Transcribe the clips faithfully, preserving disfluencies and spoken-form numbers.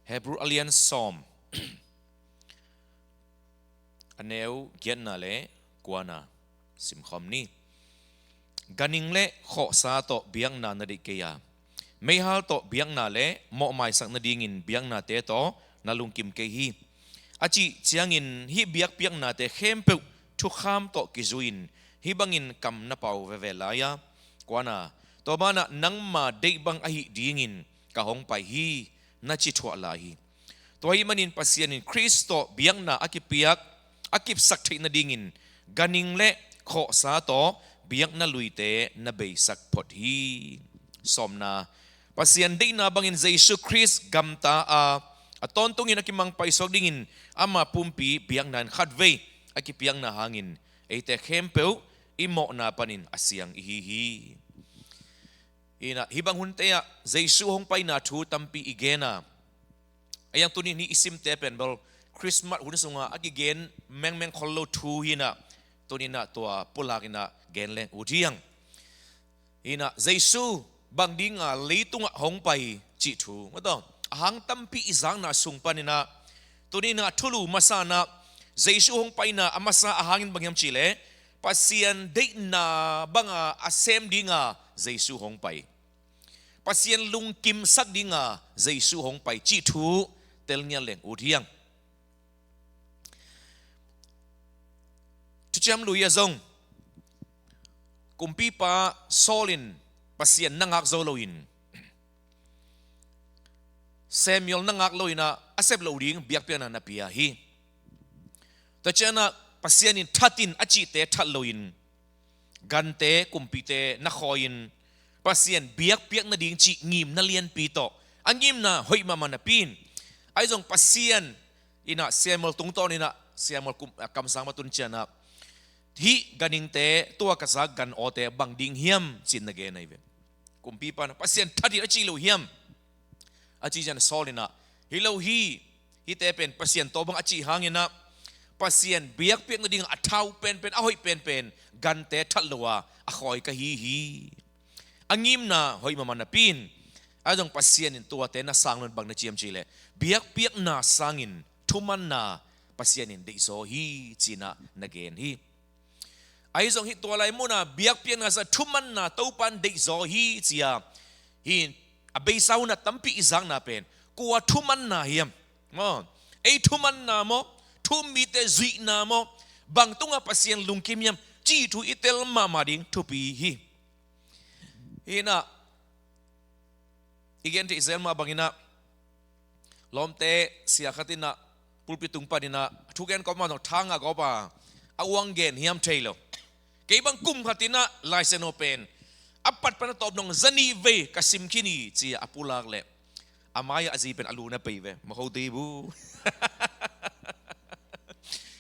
Hebru a lian sawm, a neu giatna le kuana simkhawm ni. Ganhing le khawhsa tawh biakna na deih kei a, meihal tawh biakna le mawhmaisak nadingin biaknate tawh na lungkim kei hi, a cih ciangin hih biakpiaknate khempeuh thukham tawh kizui-in hih bangin kam na pau veve lai a, kuana, tua banah nangma deih bang ahih dingin ka hong pai hi, na ci thuah lai hi. Tua ahih manin Pasian in Khrist tawh biakna a kipiak, a kipsak theih nadingin ganhing le khawhsa tawh biakna luite na beisak phot hi. Sawmna, Pasian deihna bangin Jesu Khrist gamta a, a tawntungin a kimang paisuak dingin ama pumpi biakna in khatvei a kipiakna hangin eite khempeuh i mawhna panin a siang i hi hi. Inah, hih bang hunte ah Jesu hong paina thu tampi i gen a, a yang tunin hih i simte pen bel Christmas hun sungah a kigen mengmeng khol lo thu hinah, tuninah tua pulak inah gen leng ut hiang. Inah, Jesu bang dinga leitungah hong pai cih thu, mataw, a hang tampi i zakna sung paninah, tuninah thulu masa inah Jesu hong paina a masa a hangin bang hiam cihleh, Pasian deihna banga a sem dinga Jesu hong pai, Pasian lungkimsak dinga Jesu hong pai cih thu tel ngiat leng ut hiang. Thuciam Lui ah zong kumpipa Saul in Pasian na ngak zo loin, Samuel na ngak loinah a sep loh ding biakpiakna na pia hi. Tua cianah Pasian in that in a cihte that loin, gante kumpite na khawi-in Pasian biakpiak nading cih ngimna lianpi tawh a ngimna hoih mahmah napi in, ahi zong Pasian inah Samuel tungtawn inah Samuel kum, a kamsang matun cianah, hih ganhingte, tua ka zak gan awte bang ding hiam, ci-in na gen ahi ve. Kumpipa inah, Pasian that in a cih lo hiam, a cih ciang Saul inah, hi lo hi, hihte pen Pasian tawh bang a cih hanginah Pasian biakpiak nading a thau penpen, a hoih penpen gante that lo a a khawi ka hi hi. A ngimna hoih mahmah napi in, ahi zong Pasian in tuate na sang loin bang na ci hiam cihleh, biakpiakna sangin thumanna Pasian in deihzaw hi, ci-inah na gen hi. Ahi zong hih tua lai munah biakpiakna sang thumanna Topa in deihzaw hi, ci-a, hih a beisa hunah tampi i zakna pen kua thumanna hiam? Maw, ei thumanna maw, thu-um mite zuihna maw, bang tungah Pasian lungkim hiam, cih thu i tel mahmah ding thupi hi. Hinah, i gen theih zel mah banginah, lawmte, sia khat inah pulpit tung paninah thugen kawp mah zong thanga kawp a, a uang gen hiam thei lo. Kei bang kum khat inah Lai Siangtho pen a pat pan a tawp dong zanih vei ka sim khin hi, ci-a a pulak leh a mai-ah a zi pen a lu na pei ve. Maho dei bu.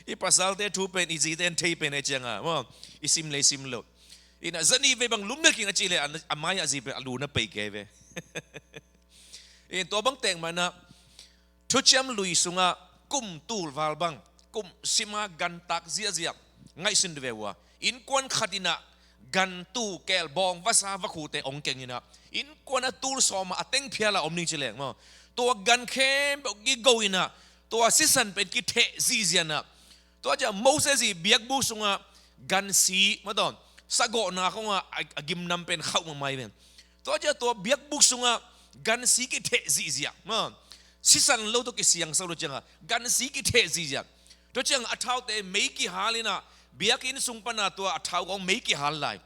I pasalte thu pen i zite in thei pen ei cianga maw, i sim le i sim lo. Inah zanih vei bang lum na king a cih leh a, a mai-ah a zi pen a lu na pei kei ve. In tua bang tek manah Thuciam Lui sungah kum tul val bang, kum sima gantak ziahziah ngaihsun ve uh a, innkuan khat inah gantu keel bawng vasa vakhute hong keng inah, innkuan a tul sawma a teng phiala om ning ci leng maw, tua gan khempeuh kigo inah, tua sisan pen kitheh zihziah inah, tua ciah Moses ii biakbuk sungah gansi, mataw, sagawhna khawngah a, a gimnam pen khauh mahmah hi ven. Tua ciah tua biakbuk sungah gansi kitheh zihziah, maw, sisan lo tawh kisiangsak lo ciangah gansi kitheh zihziah. Tua ciangah a thaute mei kihal inah, biakinn sung pana tua a thau kong mei kihal lai.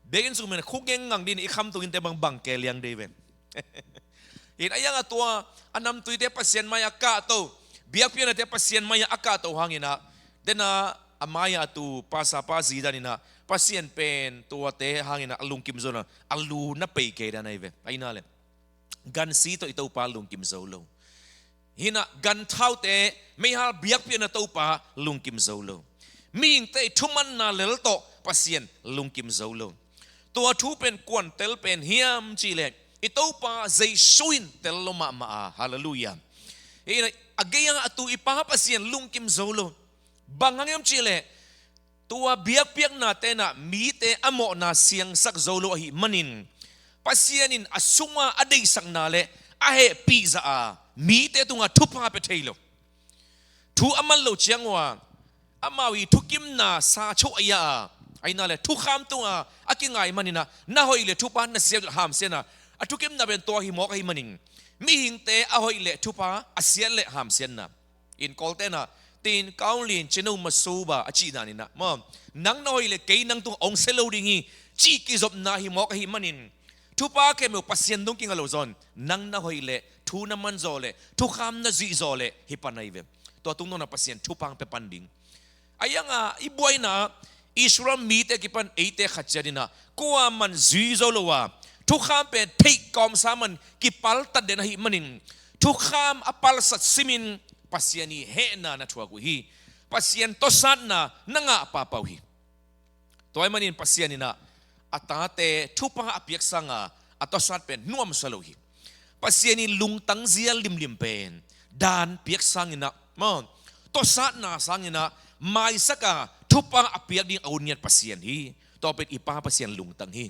Biakinn sung pen khuk gengngang dingin i khamtung innte bang bang kei liang dei ven. In a iangah tua a namtuite Pasian mai-ah a kahto, biakpiaknate Pasian mai-ah a kahto hanginah, dena a mai-ah a tu pasapa zi daninah Pasian pen tuate hanginah a lungkim zo lo, a lu na pei kei dan ahi ve. Ahi na le, gansi tawh i Topa lungkim zo lo. Hinah ganthaute, meihal biakpiakna Topa lungkim zo lo. Mihingte ii thumanna lel tawh Pasian lungkim zo lo. Tua thu pen kuan tel pen hiam cihleh, i Topa Jesu in tel lo mahmah a. Halleluiah. Hinah a gei-ah a tu i Pa Pasian lungkim zo lo. Bang hang hiam cihleh, tua biakpiakna tenah mite a mawhna siangsak zo lo ahih manin, Pasian in a sunga a deihsakna le a hehpih zah a, Mite tungah thupha pia thei lo. Thu a man lo ciang uh a, amau i thukimna sa cho a ia a, aina le thukham tungah a kingai maninah na hoih le thupha na siat hamsiatna, a thukimna pen tua hi mawk ahi manin, mihingte a hoih le thupha a siat le hamsiatna. In Kawltena, tin kaunlin cino masuba a cih daninah maw, nang na hoih le kei nang tungah ong sia lo ding hi, cih kizopna hi mawk ahi manin, thupha khempeuh Pasian dong kinga lo zawn, nang na hoih le thu na man zaw le thukham na zuih zaw le hi pan ahi ve. Tua tungtawnah Pasian thupha pia pan ding. A ianga i buaina Israel mite kipan eite khat ciatinah kuaman zui zo lo a, thukham pen theih kawmsa man kipaltat den ahi manin, thukham a palsat simin Pasian i hehna na thuak uh hi. Pasian tawsatna na ngah pahpah uh hi. Tua ahih manin Pasian inah a tate thupha a piak sanga a tawsat pen nuamsa lo hi. Pasian in lungtang zia limlim pen dan piak sanginah maw, tawsatna sanginah maisaka thupha a piak ding a hun ngiat Pasian hi. Tua pen i Pa Pasian lungtang hi.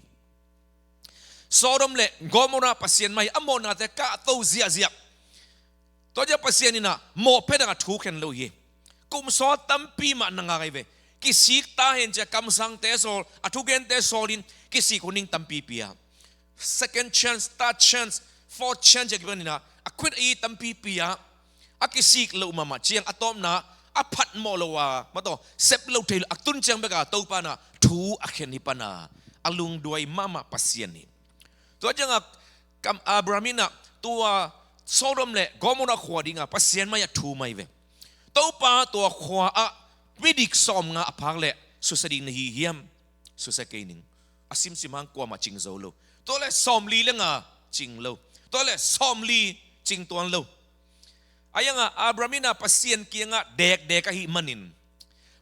Sodom le Gomorrah Pasian mai a mawhnate kahto ziahziah. Tua ciah Pasian inah mawh phet a thu khen lo hi. Kum sawt tampi mah na ngak ahi ve. Kisik ta hen ciah kamsangte sawl, a thugente sawlin kisik hun ding tampi pia. Second chance, third chance, fourth chance ciah kipan inah a khut a i tampi pia. A kisik loh mahmah ciang a tawpna a phat mawh lo a, mataw sep lo thei lo a tun ciang beka Topa inah thu a khen hi pana a lungduai mahmah Pasian hi. Tua ciangah kam Abraham inah tua Sodom le Gomorrah khua dinga Pasian mai a thu mai ve. Topa, tua khua ah midik sawmnga a phak le susia ding na hi hiam? Susia kei ning. A simsim hang kuamah cing zo lo. Tua le sawmli le nga cing lo. Tua le sawmli cing tuan lo. A ianga Abraham inah Pasian kiangah dekdek ahi manin,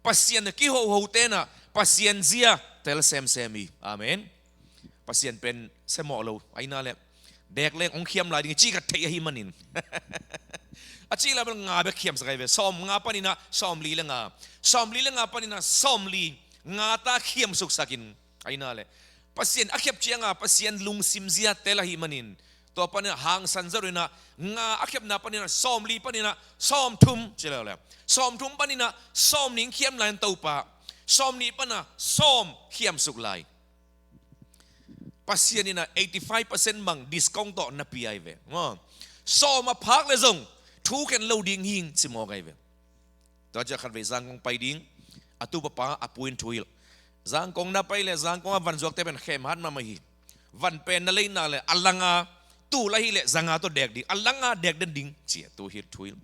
Pasian a kihoho tenah Pasian zia tel semsem hi. Amen. Pasian pen semawh lo aina le dek leng hong khiam lai ding cih khat theih ahi manin a cih lai bel nga bek khiamsak ahi ve. Sawmnga paninah sawmli le nga, sawmli le nga paninah sawmli nga ta khiamsuksakin aina le Pasian a khiap cianga Pasian lungsim zia tel ahi manin, tua paninah hangsan zarinah nga a khiapna paninah sawmli paninah sawmthum ci leuleu. Sawmthum paninah sawmning khiam lai in Topa, sawmnih pana sawm khiamsuk lai. Pasian inah eighty five percent mang discount tawh na pia ahi ve. Sawm a phak le zong thu khen lo ding hing ci mawk ahi ve. Tua ciah khatvei Zangkong pai ding, a tu papa a pu in thuhilh. Zangkong na pai le Zangkong a van zuakte pen khem hat mahmah hi. Van pen na leina le a langa tul ahi le zanga tawh dek ding, a langa dek den ding ci a tuhilh thuhilh.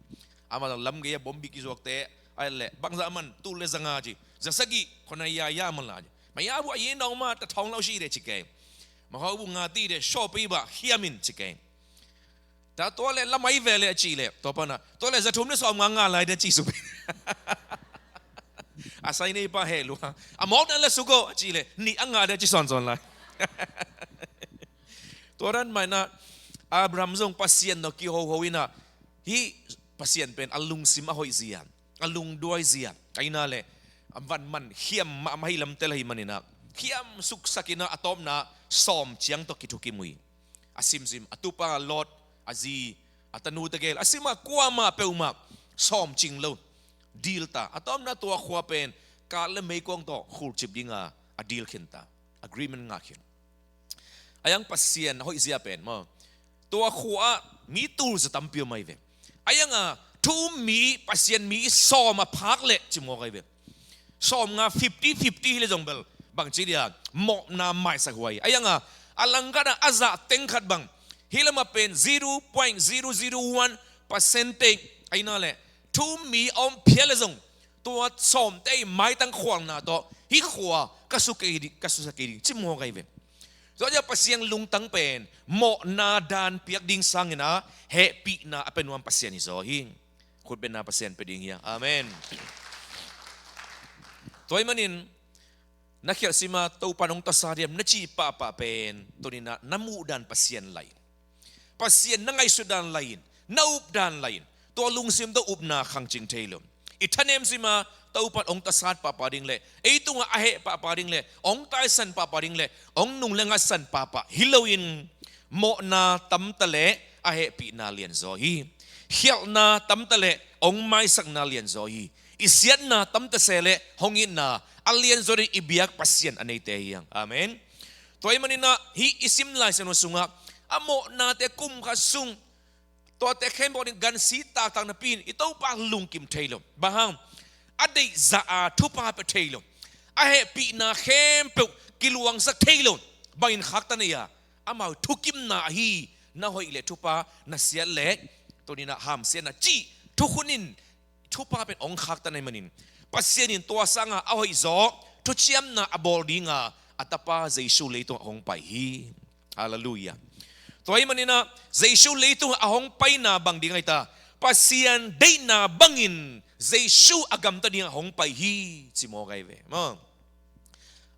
Amah zang lam gei a bombi kizuakte a le bangzah man tul le zanga ci, zasagih khona ya ya man la ci. Maya bu a yi nong ma ta thawng lau shi de ci kei. Ma hau bu nga ti de show pi ba hiamin ci kei. Ta tua le lamai ve le a cih le tua pana tua le zathum le sawmnga nga lai de cih suk. A sai nei pa he lua a mawk dan le suko a cih le nih a nga de cih sawnsawn lai. Tua dan maina Abraham zong Pasian no kihoho ina hi. Pasian pen a lungsim a hoih zia, a lungduai zia aina le a van man khiam mahmah hi lamtel ahi manina khiam suksak ina a tawpna sawm ciang tawh kithukim uh hi. A simsim a tupa Lot, a zi, a tanu tegel a sima kuamah peuhmah sawm cing lo. Deal ta a tawpna tua khua pen kat le meikuang tawh khulcip dinga a deal khin ta. Agreement ngah khin. A iang Pasian a hoih zia pen maw tua khua ah mi tul za tampi om ahi ve. A ianga thu um mi Pasian mi sawm a phak leh ci mawk ahi ve. Sawmnga fifty fifty hi le zong bel bangci dia mawhna maisak huai. A ianga a langkhat ah a zah teng khat bang hi lamah pen zero point zero zero one percentage aina le thu um mi a om phial le zong tua sawmte i maitang khualna tawh hih khua ka su kei ding, ka susia kei ding ci mawk ahi ve. Tua ciah Pasian lungtang pen mawhna dan piak ding sangina hehpihna a pia nuam Pasian hi zaw hi. Khutbetna Pasian pia ding hi a. Amen. Tua ahih manin na khialh sima Topan hong tawsa diam na cih pahpah pen tunina na muh dan Pasian lai in, Pasian na ngaihsut dan lai in, na up dan lai in, tua lungsim tawh upna khangcing thei lo. I thanem sima Topan hong tasat pahpah ding le ei tungah a heh pahpah ding le hong taisan pahpah ding le hong nung le ngatsan pahpah hi loin mawhna tamta le a hehpihna lianzaw hi. Khialhna tamta le hong maisakna lianzaw hi. I siatna tamta se le hong itna a lianzaw ding i biak Pasian a neite hi hang. Amen. Tua ahih manin ah hih i sim Lai Siangtho sungah a mawhnate kum khat sung tuate khempeuh in gansi taktak napi in i Topa lungkim thei lo. Bang hang? A deih zah a thupha pia thei lo. A hehpihna khempeuh kiluangsak thei lo. Bangin khaktan ei a, amau thukimna ahi. Na hoih le thupha na siat le tuni-in ah hamsiatna cih thukhun in thupha pen hong khaktan ahih manin Pasian in tua sangin a hoihzaw thuciamna a bawl dinga a Tapa Jesu leitungah hong pai hi. Halleluiah. Tua ahih manin ah Jesu leitungah a hong paina bang ding ahi ta? Pasian deihna bangin Jesu a gamta dingah hong pai hi, ci mawk ahi ve maw.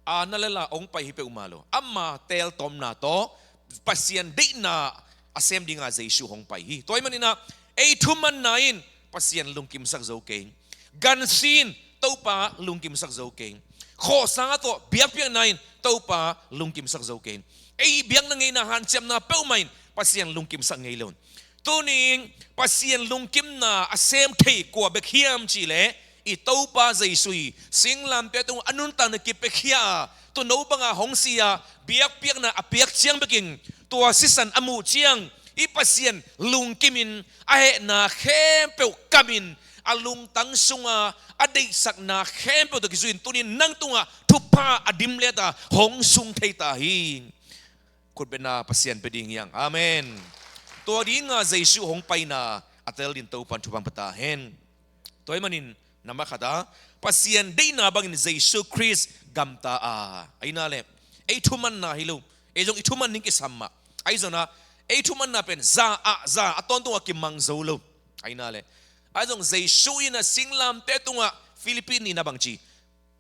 A na le la hong pai hi peuhmah lo. Ama teeltawpna tawh Pasian deihna a sem dinga Jesu hong pai hi. Tua ahih manin ah ei thumanna in Pasian lungkimsak zo kei. Gansi in Topa lungkimsak zo kei. Khawhsang a tawh biakpiakna in Topa lungkimsak zo kei. Ei biakna ngeina hanciamna peuhmah in Pasian lungkimsak ngei lo. Tuni-in Pasian lungkimna a sem thei kua bek hiam cih leh i Topa Jesu hi. Singlamteh tungah a nuntakna kipiakhia a, tuuno banga hong si a, biakpiakna a piak ciang bekin tua sisan a muh ciang i Pasian lungkimin a hehna khempeuh kamin a lungtang sunga a deihsakna khempeuh tawh kizui-in tuni-in nang tungah thupha a dimlet a hong sung thei ta hi. Khutbetna Pasian pia ding hi hang. Amen. Tua dinga Jesu hong paina a tel dingin Topan thupha pia ta hen. Tua ahih manin na masa khat ah Pasian deihna bangin Jesu Khrist gamta a, ahi na le ei thumanna hi lo. Ei zong i thuman ding kisam mah. Ahi zongin ah ei thumanna pen za ah za a tawntungah kimang zo lo. Ahi na le ahi zong Jesu in ah singlamteh tungah Philippi nih na bang ci?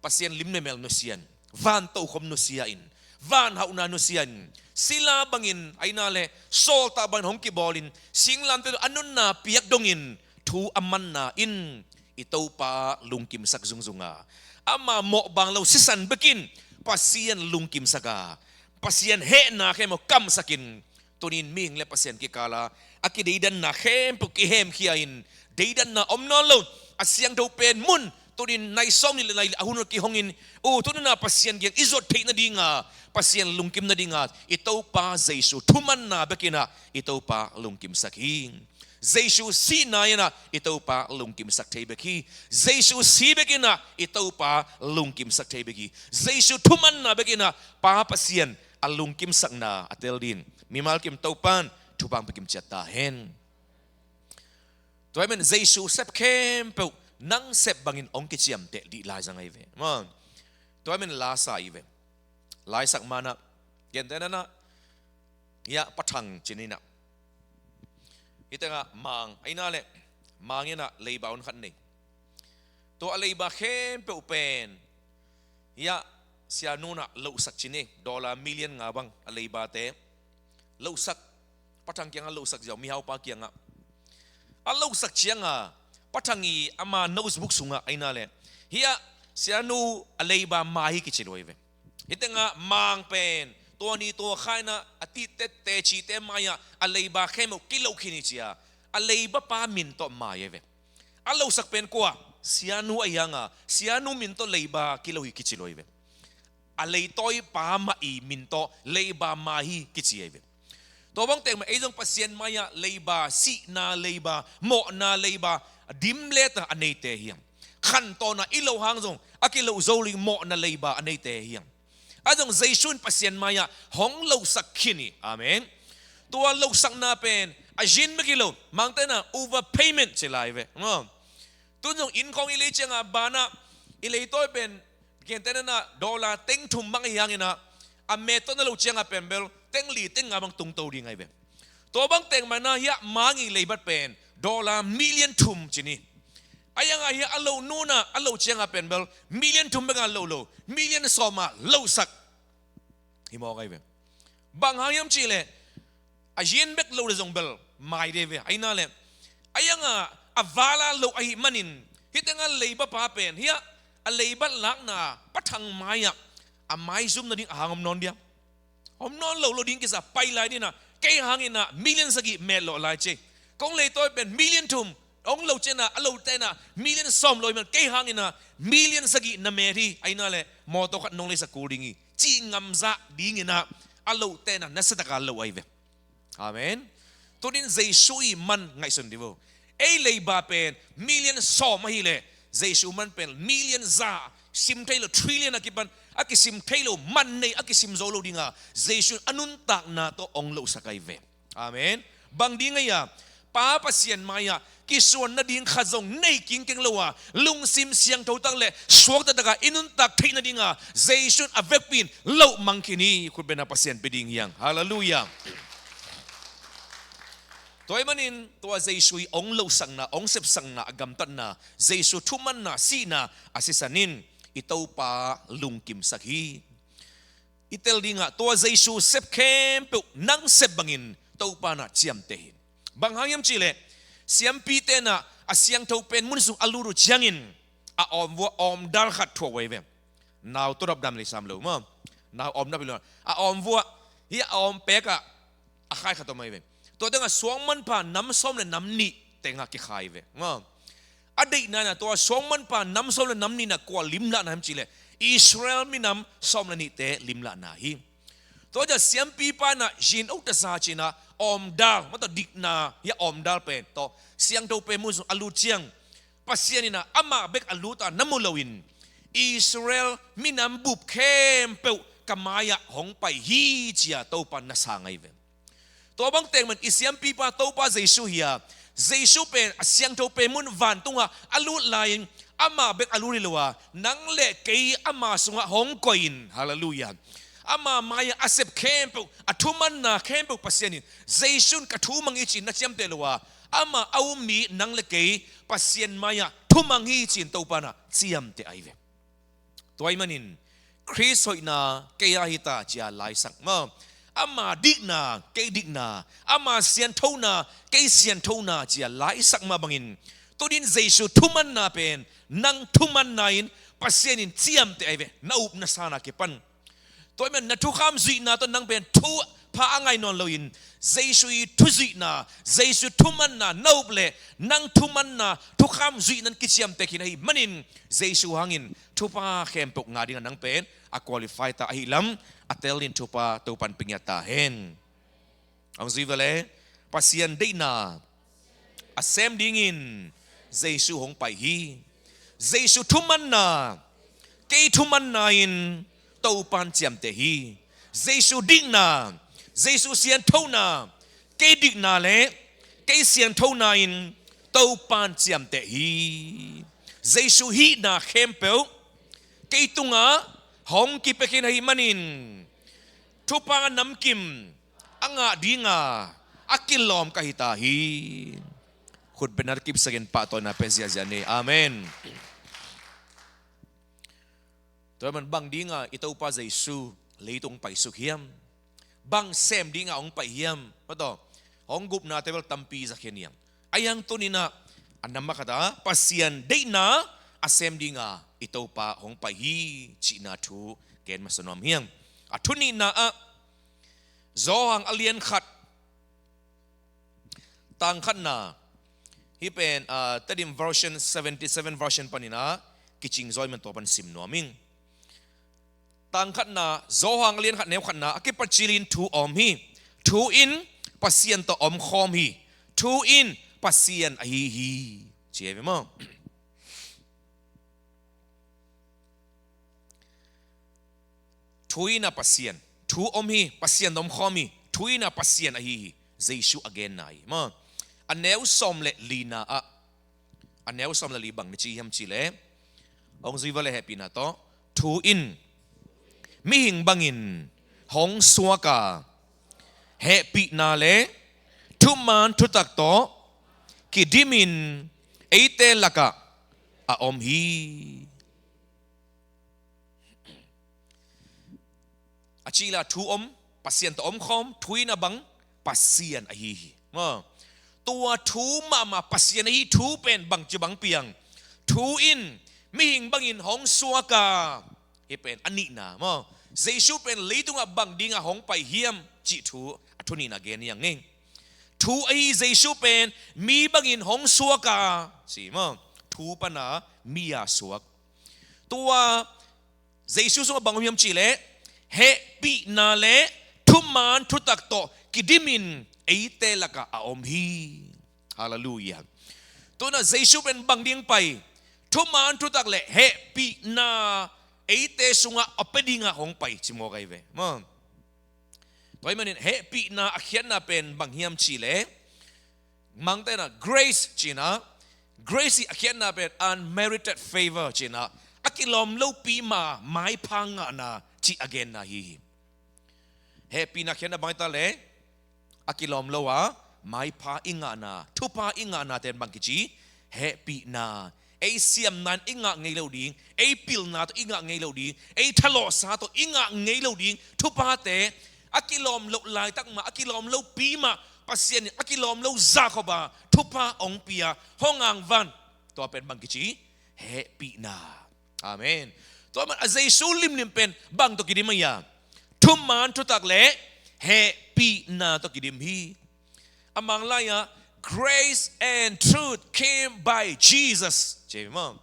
Pasian lim le mel nusia in, van tokhom nusia in, van hauhna nusia in, sila bangin ahi na le sawltak bangin hong kibawlin singlamteh tungah a nunna piak dongin thu a manna in i Topa lungkimsak zungzung a, ama mawh bang lo sisan bekin Pasian lungkimsak a, Pasian hehna khempeuh kamsakin tuni-in mihing le Pasian kikala a kideidanna khempeuh kihemkhia in deidanna om nawn lo a siangtho pen mun tuni-in nai sawmnih le nai li a hun uh kihongin, uh, tuni-in ah Pasian kiang i zuat theih nadinga, Pasian lungkim nadinga i Topa Jesu thumanna bekin ah i Topa lungkimsak hi. Jesu sihna in ah i Topa lungkimsak thei bek hi. Jesu si bekin ah i Topa lungkimsak thei bek hi. Jesu thumanna bekin ah Pa Pasian a lungkimsakna a tel dingin mimal kim Topan thupha pia kimciat ta hen. Tua ahih manin Jesu sep khempeuh nang sep bangin hong kiciamteh dih lai zang ahi ve maw. Tua ahih manin la sa hi ve. Laisak man ah gentehna-in ah hiah Pa Thang ci ni in ah, hih tengah Mang ahi na le Mang in ah leiba hun khat nei. Tua a leiba khempeuh pen hiah Sianu in ah lohsak ci ni, dollar million nga bang a leibate lohsak, Pa Thang kiangah lohsak ziau, mihaupa kiangah a lohsak cianga Pa Thang i ama notebook sungah ahi na le hiah Sianu a leiba mai hi kici lo hi ve. Hih tengah Mang pen tua ni tua kha in ah a tite tecite mai-ah a leiba khempeuh kiloh khin hi ci a, a leiba pa min tawh mai hi ve. A lohsak pen kua? Sianu ahi hanga, Sianu min tawh leiba kiloh hi kici lo hi ve. A leitawipa mah i min tawh leiba mai hi kici ahi ve. Tua bang teng mah ei zong Pasian mai-ah leiba, sihna leiba, mawhna leiba a dimlet a a neite hi hang. Khantohna i loh hang zong a kiloh zo lo ding mawhna leiba a neite hi hang. Ahi zong Jesu in Pasian mai-ah hong lohsak khin hi. Amen. Tua lohsakna pen a zin bek hi lo, Mangte in ah overpayment ci lai ve maw. Tun zong inn khawng i lei cianga banah i leitawi pen gentehna-in ah dollar teng thum bang ahi hangin ah a met tawh na loh cianga pen bel teng li teng nga bang tungto ding ahi ve. Tua bang teng mah in ah hiah Mang i leibat pen dollar million thum ci ni. Ahi hanga hiah a lohnu in ah a loh cianga pen bel million thum bek a loh lo, million sawm a lohsak hi mawk ahi ve. Bang hang hiam cih leh a zin bek lo le zong bel mai dei ve. Ahi na le ahi hanga a vala loh ahih manin hih tengah leiba pa pen hiah a leibat lakna Pa Thang mai-ah a maizum nading a hang om nawn dia? Om nawn lo lo ding kisa, pai lai ding in ah kei hangin ah million sagih met lawh lai ci. Kong leitawi pen million thum, hong lo ciangin ah, a lote in ah million sawm lo hi man, kei hangin ah million sagih na met hi, ahi na leh mawtaw khat nong leisak kul ding hi, cih ngamzah dingin ah a lote in ah nasia takin lo ahi ve. Amen. Tuni-in Jesu i man ngaihsun dih vo. Ei leiba pen million sawm ahih leh, Jesu man pen million za, sim thei lo, trillion a kipan, a kisim thei lo man nei, a kisim zo lo ding a, Jesu in a nuntakna tawh hong losak ahi ve. Amen. Bang ding ahi a, Pa Pasian mai-ah kisuan nading khat zong nei kingkeng lo a, lungsim siangtho tak leh suakta takin i nuntak theih nading a, Jesu in a vekpi in lo mang khin hi. Khutbetna Pasian pia ding hi hang. Halleluiah. Tua ahih manin tua Jesu i hong losakna, hong sepsakna, a gamtatna, Jesu thumanna, sihna a sisan in i Topa lungkimsak hi. I tel ding ah, tua Jesu sep khempeuh nang sep bangin Topa in ah ciamteh hi. Bang hang hiam cih leh, siampite in ah a siangtho pen mun sung a lut uh ciangin, a awm vua awmdal khat thuak uh ahi ve. Nau tawdap dam lei sam lo maw. Nau awmdal hi lo. A awm vua, hih a awm pek ah a khai khat om ahi ve. Tua teng ah suangmanpha nam sawm leh nam nih teng ah kikhai ve maw. A deihna in ah tua suangmanpha nam sawm leh nam nih in ah kua limlahna hiam cih leh, Israel minam sawm leh nihte limlahna hi. Tua ciang siampipa in ah zin uk tasa ci-in ah awmdal, mah tawh dikna, hih a awmdal pen tawh siangtho pen mun sung a lut ciang, Pasian in ah amah bek a lut a na mu loin, Israel minam bup khempeuh ka mai-ah hong pai hi, ci-a Topa in na sang ahi ve. Tua bang teng man i siampipa Topa Jesu hi a, Jesu pen a siangtho pen mun vantungah a lut lai-in, amah bek a lut hi lo a, nang leh kei ama sungah hong koih in. Halleluiah. Ama mai-ah a sep khempeuh, a thumanna khempeuh Pasian in, Jesu in ka thu mang hi ci-in na ciamteh lo a, amah a um mi nang leh kei Pasian mai-ah thu mang hi ci-in Topa in ah ciamteh ahi ve. Tua ahih manin Khrist hoihna kei ah hi ta, ci-a laisak mah. Ama dikna kei dikna, ama sianthona kei sianthona, ci-a laisak mah bangin, tuni-in Jesu thumanna pen nang thumanna in Pasian in ciamteh ahi ve, na up na san a kipan. Tua ahih manin na thukham zuihna tawh nang pen thu pha a ngai nawn loin, Jesu i thuzuihna, Jesu thumanna na up leh, nang thumanna, thukham zuihna in kiciamteh khin ahih manin, Jesu hangin thupha khempeuh ngah dingin nang pen a qualify ta ahih lam a tel dingin thupha Topa in pia ngiat ta hen. Hong zui vo le, Pasian deihna a sem dingin Jesu hong pai hi. Jesu thumanna, kei thumanna in Topa in ciamteh hi. Jesu dikna, Jesu sianthona, kei dikna leh kei sianthona in Topa in ciamteh hi. Jesu hihna khempeuh kei tungah hong kipia khin ahih manin, thupha namkim a ngah dinga a kilawm ka hi ta hi. Khutbetna kipsakin pahtawina pia ziahziah ni. Amen. Tua ahih manin bang dinga i Topa Jesu leitung hong paisuk hiam? Bang sem dinga hong pai hiam? Mah tawh, hong gupnate bel tampi za khin hiam? Ahi hang tuni-in ah, a na mah khat ah Pasian deihna a sem dinga i Topa hong pai hi, cihna thu gen masa nuam hi hang. A thu nihna ah, Johan a lian khat, tang khatna, hih pen, ah, Tedim version, seventy-seven version panin ah kicing zaw ahih man tua pan sim nuam ing. Tang khatna, Johan a lian khat neu khatna, a kipat cilin thu om hi. Thu in Pasian tawh omkhawm hi. Thu in Pasian ahi hi, ci hi ve maw. Thu in a Pasian, thu om hi, Pasian tawh omkhawm hi, thu in a Pasian ahi hi, Jesu a genna hi maw. A neu sawm leh lina ah, a neu sawm leh li bang na ci hiam cih leh, hong zui vo le hehpihna tawh, thu in mihing bangin hong suak a, hehpihna leh thuman thutak tawh kidimin eite lakah a om hi. A cih leh thu om, Pasian tawh omkhawm, thu in a bang, Pasian ahi hi. Maw. Tua thu mahmah Pasian ahi thu pen bangci bang piang. Thu in mihing bangin hong suak a. Hih pen a nihna maw. Jesu pen leitungah bang dinga hong pai hiam cih thu a thu nihna gen hi hang e. Thu ahi Jesu pen mi bangin hong suak a, ci maw. Thu pana mi a suak. Tua Jesu sungah bang om hiam cih leh, hehpihna le thuman thutak tawh kidimin eite lakah a om hi. Halleluiah. Tuna Jesu pen bang ding pai? Thuman thutak le hehpihna eite sungah a pia dingah hong pai, ci mawk ahi ve maw. Tua ahih manin hehpihna a khiatna pen bang hiam cih leh, Mangtena grace cihna, grace i a khiatna pen unmerited favor cihna, a kilawm lopi ma maipha ngahna cih a genna hi hi. Hehpihna khiatna bang hi ta leh, a kilawm lo a maipha i ngahna, thupha i ngahna ten bang kici? Hehpihna. Ei siamna in i ngah ngei lo ding, ei pilna tawh i ngah ngei lo ding, ei thalawhsa tawh i ngah ngei lo ding thuphate, a kilawm loh laitak mah, a kilawm lopi mah Pasian in a kilawm lo zah khop a thupha hong pia, hong angvan. Tua pen bang kici? Hehpihna. Amen. Tua man a Jesu limlim pen bang tawh kidim ahi a? Thuman thutak le hehpihna tawh kidim hi. A Mang lai-ah, "Grace and truth came by Jesus," ci maw.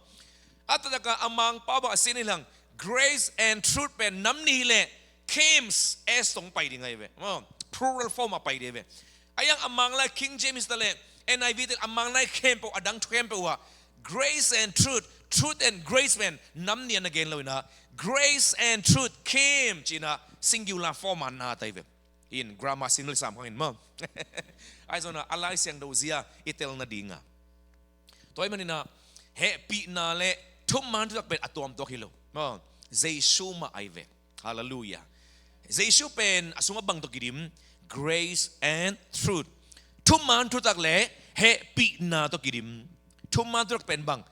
A taktak a Mang pau bang a sin hi lang, grace and truth pen nam nih hi leh, came, s tawh pai ding ahi ve maw. Plural form a pai ding ahi ve. A yang a Mang lai King James ta leh, N I V te a Mang lai khempeuh, a dang thu khempeuh ah, grace and truth, truth and grace pen nam nih a na gen lo in ah, grace and truth came ci-in ah singular form a na ta hi ve. In grammar sim le sam khang in maw. Ahi zongin ah a Lai Siangtho zia i tel nading a. Tua ahih manin ah hehpihna le thuman thutak pen a tuamtuak hi lo maw. Jesu mah ahi ve. Halleluiah. Jesu pen a sungah bang tawh kidim? Grace and truth. Thuman thutak le hehpihna tawh kidim. Thuman thutak pen bang?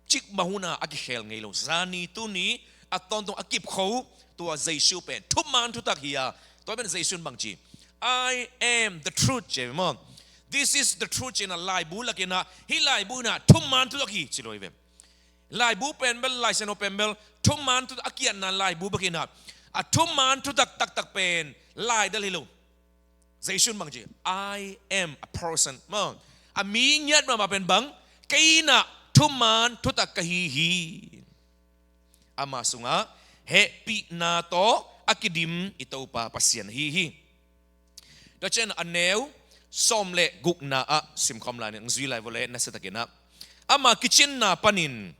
Cikmah hun a a kikhel ngei lo, zani tuni a tawntung a kipkho, tua Jesu pen thuman thutak hi a. Tua pen Jesu in bang ci? "I am the truth," ci maw. "This is the truth," ci-in ah laibu lak in ah, hih laibu in ah thuman thutak hi ci lo hi ve. Laibu pen bel, Lai Siangtho pen bel thuman thutak a kiatna laibu bek hi in ah, a thuman thutak taktak pen laidal hi lo. Jesu in bang ci? "I am a person." Maw, a mi ngiat mahmah pen bang? "Kei in ah thuman thutak ka hi hi." Ama sungah hehpihna tawh a kidim i Topa Pasian ahi hi. Tua ciang a neu sawm le gukna ah simkhawm lai ni, hong zui lai vua leh nasia takin ah, ama kicinna panin,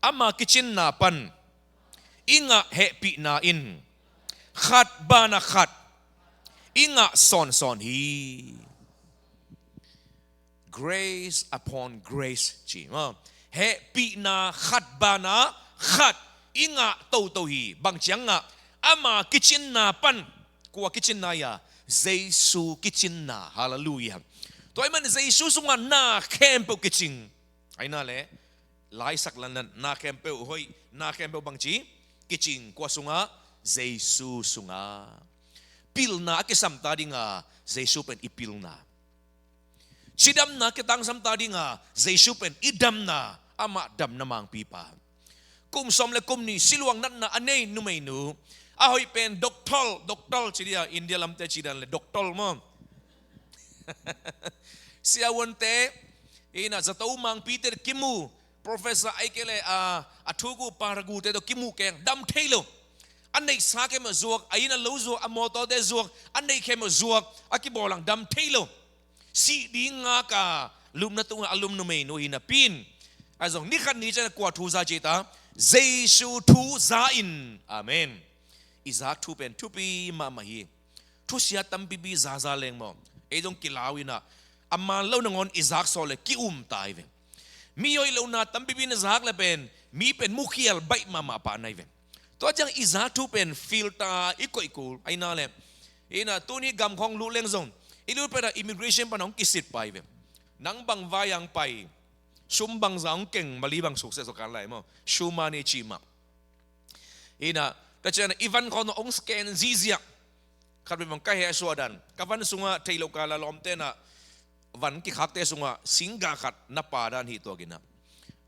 ama kicinna pan i ngah hehpihna in khat banah khat i ngah sawnsawn hi. Grace upon grace ci maw. Hehpihna khat banah khat i ngah toto hi. Bang ciang ngah? Ama kicinna pan. Kua kicinna hi a? Jesu kicinna. Halleluiah. Tua ahih man Jesu sungah na khempeuh kicing. Ahi na leh, laisak lanlan, na khempeuh hoih, na khempeuh bang ci? Kicing. Kua sungah? Jesu sungah. Pilna a kisam ta ding a, Jesu pen i pilna. Cidamna kitangsam ta ding a, Jesu pen i damna, amah damna mangpipa. Kum sawm le kum nih siluang natna a nei numeinu, a hoih pen doctor, doctor ci dia, India lamte ci dan le doctor maw. Siavuante, ina zato mangpite kimu, professor ahih kei leh a, a thuku paragute tawh kimu keng, dam thei lo. A neihsa khempeuh zuak, a inn a lo zuak, a mawtawte zuak, a neih khempeuh zuak, a kibawl ang dam thei lo. Sih ding ngak a, lumna tungah a lum numeinu hi napi in, a zong ni khat ni ciang kua thu za ci ta? Jesu thu za in. Amen. I zak thu pen thupi mahmah hi. Thusia tampipi zaza leng maw, ei zong kilau in ah, a man lo nangawn i zak sawh leh ki-um ta hi ve. Mi hoih lohna tampipi na zak leh pen, mi pen mukhial baih mahmah pah na hi ve. Tua ciang i zak thu pen filter i koih kul, ahi na leh, ina tuni gam khawng lut leng zong, i lut pen ah immigration pan hong kisit pah hi ve. Nang bang vai hong pai, sum bangzah hong keng, Mali bang success hong kan lai maw, sum money cih mah. Ina, tua ciang i van khawng hong scan ziahziah. Khat vei bang ka heh suah dan, ka van sungah theih loh kal a lawmte in ah van kikhakte sungah singgah khat na pah dan hi tuak in ah,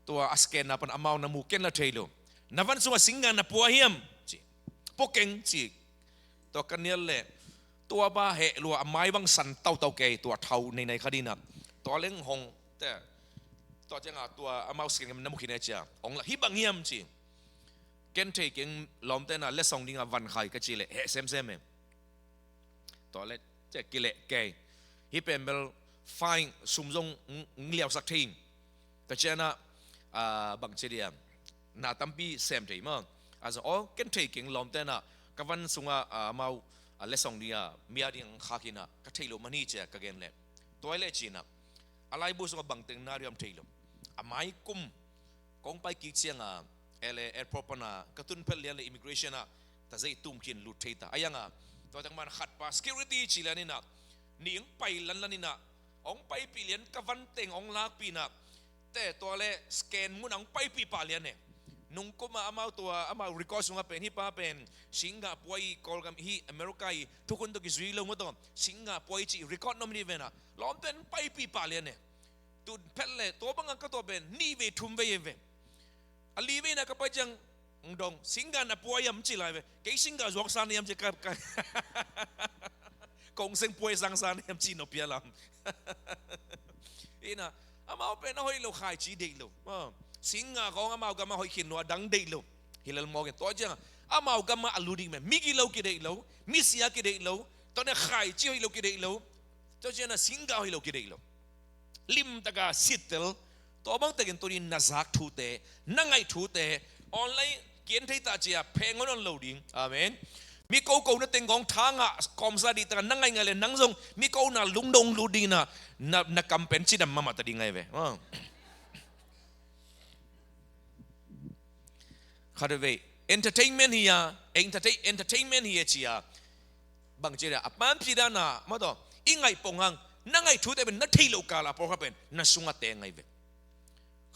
tua a scan na pan amau na mu ken la thei lo. Na van sungah singgah na pua hiam? Ci. Pua keng ci. Tua ka nial leh, Tua pa heh lua, a mai bang san tautau kei, tua thau neinai khat in ah. Tua leng hong te, tua ciangah tua amau scan na mu khin e cia. Hong la, hih bang hiam ci. Ken thei keng, lawmte na letsong dingah van khai ka ci leh heh semsem e. Tua leh cia kileh kei. Hih pen bel fine, sum zong ng, ng liausak thei. Tua cianah, ah, bang ci dia, na tampi sem thei maw. A zong, aw, ken thei keng, lawmte na ka van sungah, ah, amau, ah, letsong dingah mi a ding khak in ah ka thei lo man hi cia ka gen leh. Tua hi leh ci-in ah, a laibu sungah bang teng na diam thei lo. A mai kum kong pai kik ciangah, L A airport pan ah ka tun phet lian leh immigration ah tazei tum khin lut thei ta. A iangah, tua teng man khat pa security ci lian in ah, nih hong pai lanlan in ah, hong paipih lian, ka van teng hong lakpih in ah, te tua leh scan mun ah hong paipih pah lian e. Nung kum ah amau tua, amau record sungah pen, hih pa pen Singapore i, Kawlgam i, America i thukhun tawh kizui lo maw tawh, Singapore i ci record na om hi ven ah, lawmte in paipih pah lian e. Tun phet leh, tua bangah ka tua pen nih vei thum vei e ve. A li vei na ka pai ciang, ng dong, Singapore na pua hiam ci lai ve. Kei Singapore zuak sa na hiam ci ka, ka. Kong seng pua sang sa na hiam ci nop hia lam. Ina, amau pen a hoih lo, khaici deih lo. Ah, Singapore kong amau gam a hoih khin lo, a dang deih lo. Hi lel mawk in, tua ciang amau gam ah a lut ding pen, mi gilo kideih lo, mi sia kideih lo, tua na khaici hoih lo kideih lo. Tua ciang a Singapore hoih lo kideih lo. Limtaka sittel, tua bang takin tuni na zak thute, na ngaih thute, online kian thei ta cia, pheng on on lo ding. Amen. Mi koko na teng kong tha ngah kawmsa dih taka na ngaih ngaih leh nang zong mi ko na lungdong lut ding in ah, na, na kam pen cidam mahmah ta ding ngai ve. Ah. Khat vei, entertainment hi a, entertain, entertainment hi a cia. Bang ci dia, a panpih dan a, maw tawh, i ngaih pong hang, na ngaih thute pen na theih loh kal a pawlkhat pen na sungah teng ngai ve.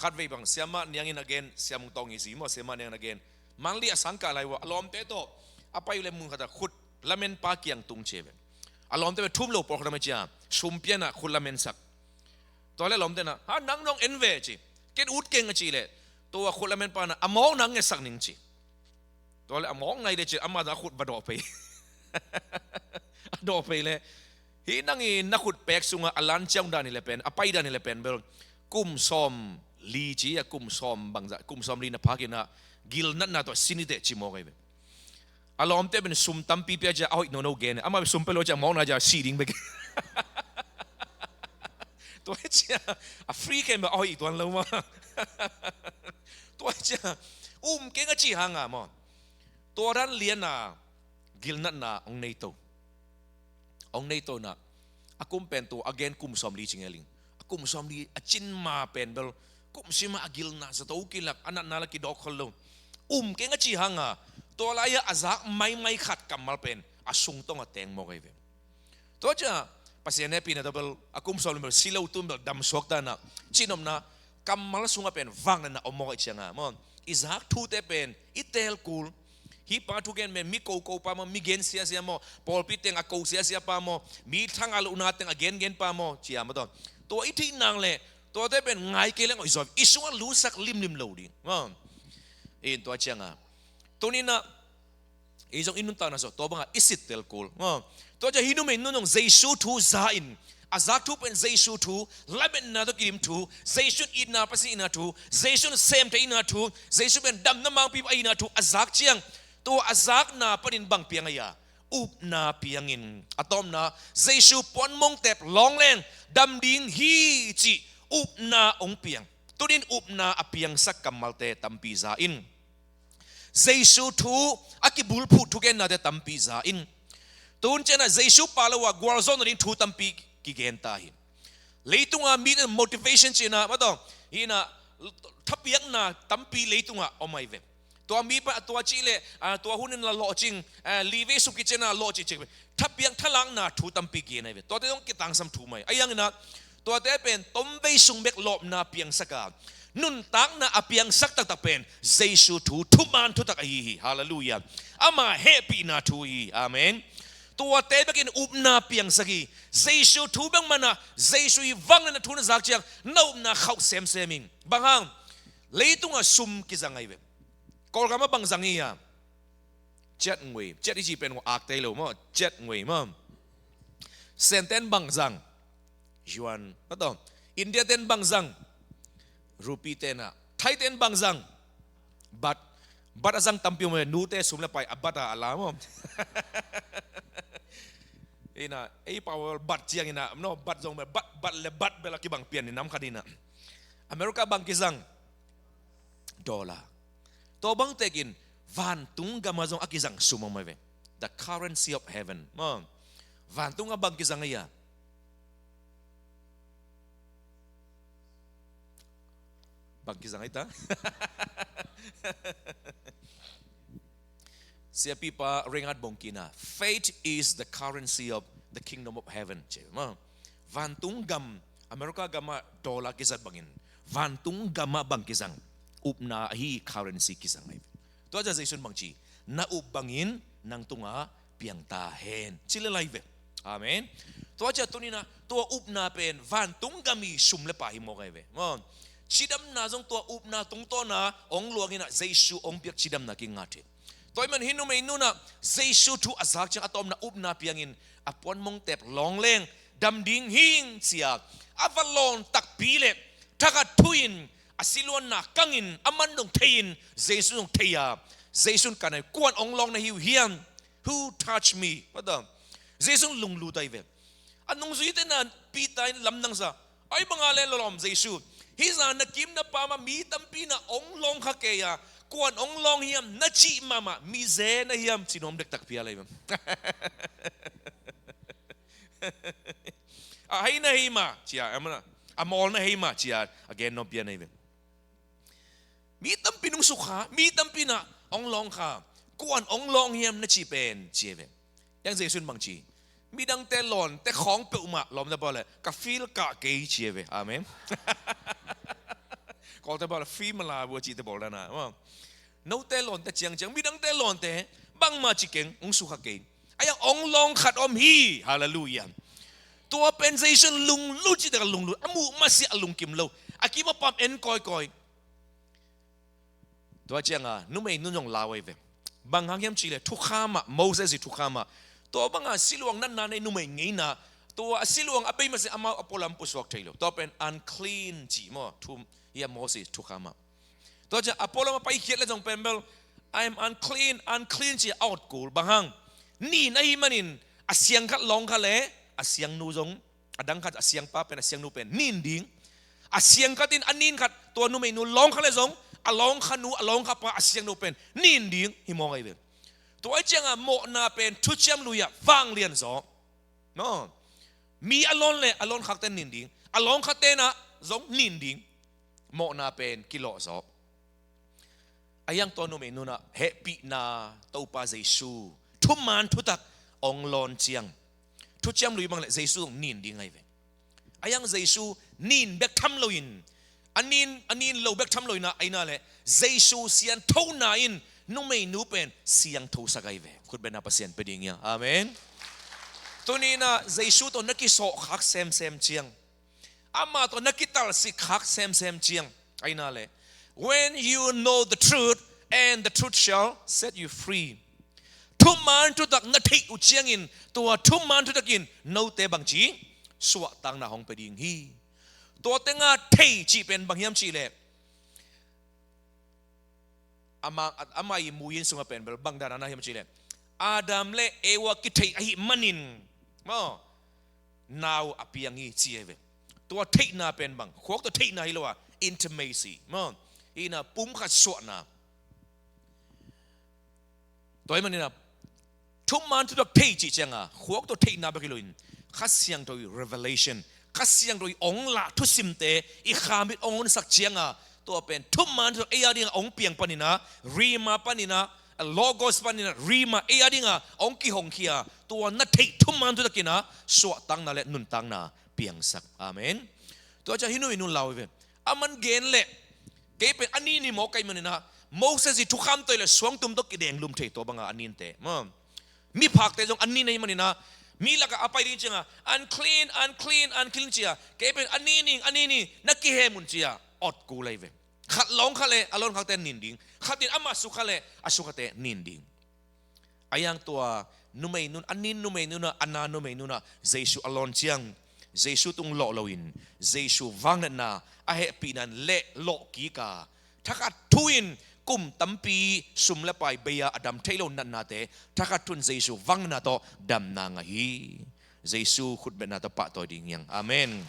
Khat vei bang, Siamah Niang in a gen, Siamung Tawng i zi maw, Siamah Niang in a gen. Manli a sangkah lai uh a, a lawmte tawh a pai uh leh mun khat ah khut lamen pa kiang tung ci ve. A lawmte pen thum lo pawlkhat a mah cia, sum pian ah khut lamen sak. Tua leh lawmte na, ha, nang nong en ve ci. Ken ut keng a cih leh, tua khut lamen pa na, a mawk na ngetsak ning ci. Tua leh a mawk ngai leh ci, amah zong a khut va dawh pei. A dawh pei leh, hih nang i na khut pek sungah a lan ciang dan hi leh pen, a pai dan hi leh pen bel, kum sawm li ci a, kum sawm bangzah, kum sawm li na phak in ah, gilnatna tawh si ni teh ci mawk ahi ve. A lawmte pen sum tampi pia cia a hoih nono gen. Amah sum pia lo cia mawkna cia si ding bek. Tua cia a free camp a hoih tuan lo maw. Tua cia um keng a ci hang a maw. Tua dan lian a gilnatna hong nei to. Hong nei to in ah, a kum pen tua a gen kum sawmli ci ngel ing. A kum sawmli a cin ma pen bel, kum sim a gilna zato kilak, a natna la kidawk khol lo. Um keng a ci hang a, tua lai-ah a zak maimai khat kammal pen a sungtawng a teng mawk ahi ve. Tua cia Pasian hehpihna tawh bel a kum sawmli bel si lo tun bel damsuak ta in ah, cihnopna kammal sungah pen vangliatna om mawk ahih ciangin maw, i zak thute pen i teel kul. Hih pa thugen pen mi koko pa maw, mi gen siasia maw, pawlpi teng a ko siasia pa maw, mi thangah lohna teng a gengen pa maw, cia maw tawh. Tua i theih nang leh tuate pen ngai kei leng hoih zaw, i sungah lutsak limlim lo ding maw. In tua ciangin tuni-in ah, ei zong i nuntakna sungah tua bangah i sittel kul. Tua ciang hih numei nu zong Jesu thu za in, a zak thu pen Jesu thu, lametna tawh kidim thu, Jesu in itna, Pasian itna thu, Jesu in semtheihna thu, Jesu pen damna mangpi ahihna thu a zak ciang, tua a zakna panin bang piang a hia? Upna piang in. A tawpna, Jesu puanmong tep lawng leng dam ding hi cih upna hong piang. Tuni-in upna a piangsak kammalte tampi za in. Jesu thu a kibulphuh thugennate tampi za in. Tun ciangin ah Jesu pah lo-a gualzawhna ding thu tampi kigen ta hi. Leitunga mite motivation ci-in ah, maw tawh, hi-in ah, thapiakna tampi leitungah om ahi ve. Tua mi pan a tua cih leh, ah, tua hun in la lawhcing, ah, li vei suk kician a lawhcing cih. Thapiak thalakna thu tampi gen ahi ve. Tuate zong kitangsam thu mai. Ahi hangin ah, tuate pen tomvei sung bek lawpna piangsak a, nuntakna a piangsak taktak pen Jesu thu, thuman thutak ahi hi. Halleluiah. Ama hehpihna thu hi. Amen. Tuate bekin upna piangsak hi. Jesu thu bek man a, Jesu i vangliatna thu na zak ciang na upna khauh semsem ing. Bang hang? Leitungah sum kizang ahi ve. Kawlgam ah bang zang hi a? Ciat ngui. Ciat i cih pen ngui, akte lo maw. Ciat ngui maw. Sen ten bang zang? Yuan. India ten bang zang? Rupee. Ten ah, Thai ten bang zang? Baht. Baht a zang tampi om e, nute sum le pai a baht a a la maw. Ina, ei pau baht ciang ina, no, baht zong baht, baht le baht bel a kibang pian ni nam khat ina. America bang kizang? Dollar. Tua bang tekin vantung gam ah zong a kizang sum om e ve. The currency of heaven. Maw. Vantung ah bang kizang a ia? Bang kizang a ita? Siapipa Reinhard Bonnke in, "Faith is the currency of the kingdom of heaven," ci maw. Vantung gam, America gam ah dollar kizat bangin, vantung gam ah bang kizang? Upna ahi currency kizang ai. Tua ciang Jesu in bang ci? "Na up bangin nang tungah piang ta hen," ci le lai ve. Amen. Tua ciang tuni-in ah tua upna pen vantung gam i sum le pai hi mawk ai ve. Maw. Cidamna zong tua upna tungtawna ong luang in ah Jesu ong piak cidamna kinga thei. Tua ahih man hih numei nu in ah Jesu thu a zak ciang a tawpna upna piangin a puan mongtep lawng leng dam ding hing ci-a a va lawn takpi le thakhat thu-in a siluanna kangin aman zong thei-in Jesu zong thei-a, Jesu in ka nai, "Kuan ong lawng na hi uh hiam? Who touched me?" Jesu in lunglut ai ve. A nungzuite in ah Peter in lamdang sa, "Ai banga le lawlawm Jesu, hih zan na kim na pam ah mi tampi in ah ong lawng kha kei a, kuan ong lawng hiam na cih mahmah, mi ze na hiam?" ci nuam dektak phial ai ve. "A hei na hei mah," ci-a, a mawl na hei mah ci-a a gen nuam pian ai ve. Mi tampi in ong sukha, mi tampi in ah ong lawng kha, kuan ong lawng hiam na cih pen, ci ai ve. Hiang Jesu in bang ci? "Midangte lawnte khawng peuhmah," lawmte bawl le, "Ka feel kah kei," ci ai ve. Amen. Kawlte bawl le, "Feel mala bua," cihte bawl dan a. Note lawnte ciangciang, midangte lawnte bangmah ci keng, ong sukha kei. A hiang ong lawng khat om hi. Halleluiah. Tua pen Jesu in lunglut cihtak a lunglut, a muh masiah a lungkim lo, a kim a pam en kawikawi. Tua ciang a numei nu in zong lau ai ve. Bang hang hiam cih le thukham ah, Moses i thukham ah, tua banga siluang natna nei numei ngeina, tua a siluang a bei masiah amau a pualam pusuak thei lo. Tua pen unclean ci maw, thu, hia Moses thukham ah. Tua ciang a pualam a paikhiat le zong pen bel, "I am unclean, unclean," ci a awt kul. Bang hang? Nin ahih manin a siang khat lawng kha le a siangnu zong, a dang khat, a siangpa pen, a siangnu pen nin ding. A siang khat in a nin khat, tua numeinu lawng kha le zong, a lawng kha nu, a lawng kha pa, a siangnu pen nin ding hi mawk ai ve. Tua ahih ciang a mawhna pen thuciam lui ah vanglian zaw. No. Mi a lawn le a lawn khakte nin ding, a lawn khakte in ah zong nin ding. Mawhna pen kilawh zaw. A hiang tua numeinu in ah hehpihna Topa Jesu thuman thutak ong lawn ciang, thuciam lui bang le Jesu zong nin ding ai ve. A hiang Jesu nin bek tham loin, a nin, a nin lo bek tham loin ah, aina le Jesu sianthona in numeinu pen siangthosak ai ve. Khutbetna Pasian pia ding ia. Amen. Tuni in ah Jesu tawh na kisawhkhak semsem ciang, amah tawh na kitalsik khak semsem ciang, aina le, "When you know the truth, and the truth shall set you free." Thuman thutak na theih uh ciangin, tua thuman thutak in note bangci suahtakna hong pia ding hi. Tua tengah thei cih pen bang hiam cih leh, amah, amah i muyin sungah pen bel bang dan a na hiam cih leh, Adam le Eva kitheih ahih manin, maw, nau a piang hi ci ai ve. Tua theihna pen bang, khuak tawh theihna hi lo a, intimacy, maw, hi in ah pumkhat suahna. Tua ahih manin ah thuman thutak thei cih ciang a khuak tawh theihna bek hi loin, Kha Siangtho i revelation, Kha Siangtho i ong lah thusimte i khamit ong honsak ciang a, tua pen thuman thutak ei a ding a ong piang panin ah, Rhema panin ah, Logos panin ah, Rhema ei a ding a ong kihongkhia, tua na theih thuman thutak in ah suahtakna le nuntakna piangsak. Amen. Tua ciang hih numeinu in lau hi ve. Aman gen leh, "Kei pen a nin hi mawk ka hih manin ah, Moses i thukham tawh le suangtum tawh kidenglum thei tua banga a ninte, maw. Miphakte zong a nin ahih manin ah, mi lakah a pai ding ciang a, 'Unclean, unclean, unclean,' ci a, 'Kei pen a nin ing, a nin ing,' na kihem un," ci a awt kul ai ve. Khat lawng kha le a lawng khakte nin ding, khat in amah sukha le a sukhate nin ding. A hiang tua numei nun, a nin numei nunah, a na numei nunah Jesu a lawn ciang, Jesu tung lawh loin Jesu vangnatna, a hehpihna in leh lawh kik a, thakhat thu-in kum tampi sum le pai bei-a a dam thei lo natnate, thakhat thu-in Jesu vangnatna tawh damna ngah hi. Jesu khutbetna tawh pahtawi ding hi hang. Amen.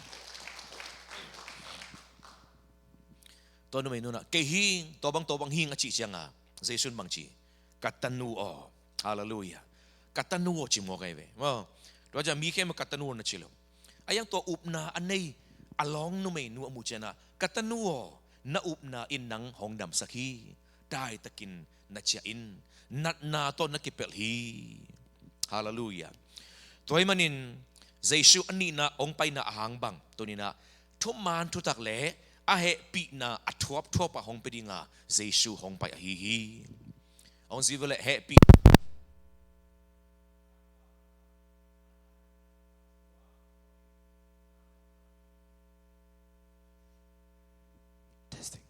Tua numei nunah, "Kei hi, tua bang, tua bang hi," a cih cianga Jesu in bang ci? "Ka tanu aw." Halleluiah. "Ka tanu aw," ci mawk ahi ve. Maw, tua ciang mi khempeuh "Ka tanu aw" na ci lo. A hiang tua upna a nei a lawng numei nu a muh ciangah, "Ka tanu aw, na upna in nang hong damsak hi. Daitakin na ciah in, natna tawh na kipelh hi." Halleluiah. Tua ahih manin Jesu a nihna hong paina a hang bang, tuninah thuman thutak le a hehpihna a thuapthuapah hong pia dinga Jesu hong pai ahi hi. Hong zui ve leh, hehpih. Testing.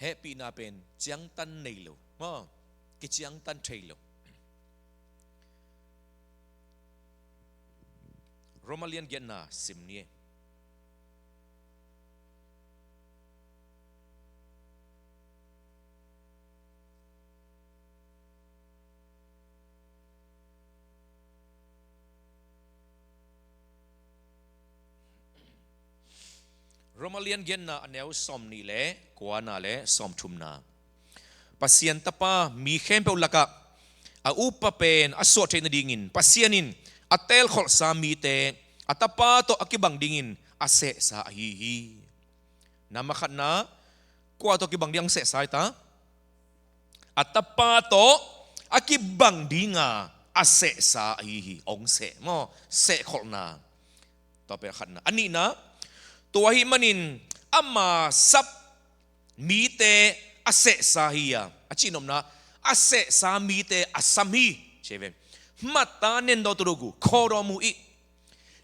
Hehpihna pen ciangtan nei lo maw, kiciangtan thei lo. Roma lian giatna sim ni. Roma lian giatna, a neu sawmnih le kuana le sawmthumna. Pasian Tapa mi khempeuh lakah a upa pen a suah theih nadingin Pasian in a teelkholhsa mite a Tapa tawh a kibang dingin a sehsa ahi hi. Nam a khatna, kua tawh kibang ding a sehsa hi ta? A Tapa tawh a kibang dinga a sehsa ahi hi. Hong seh maw, sehkholhna. Tua pen a khatna. A nihna, tua ahih manin ama sap mite a sehsa hi a, a cihnopna, a sehsa mite a sam hi, ci ve. Mata nen daw tu dugu kho daw mu ih.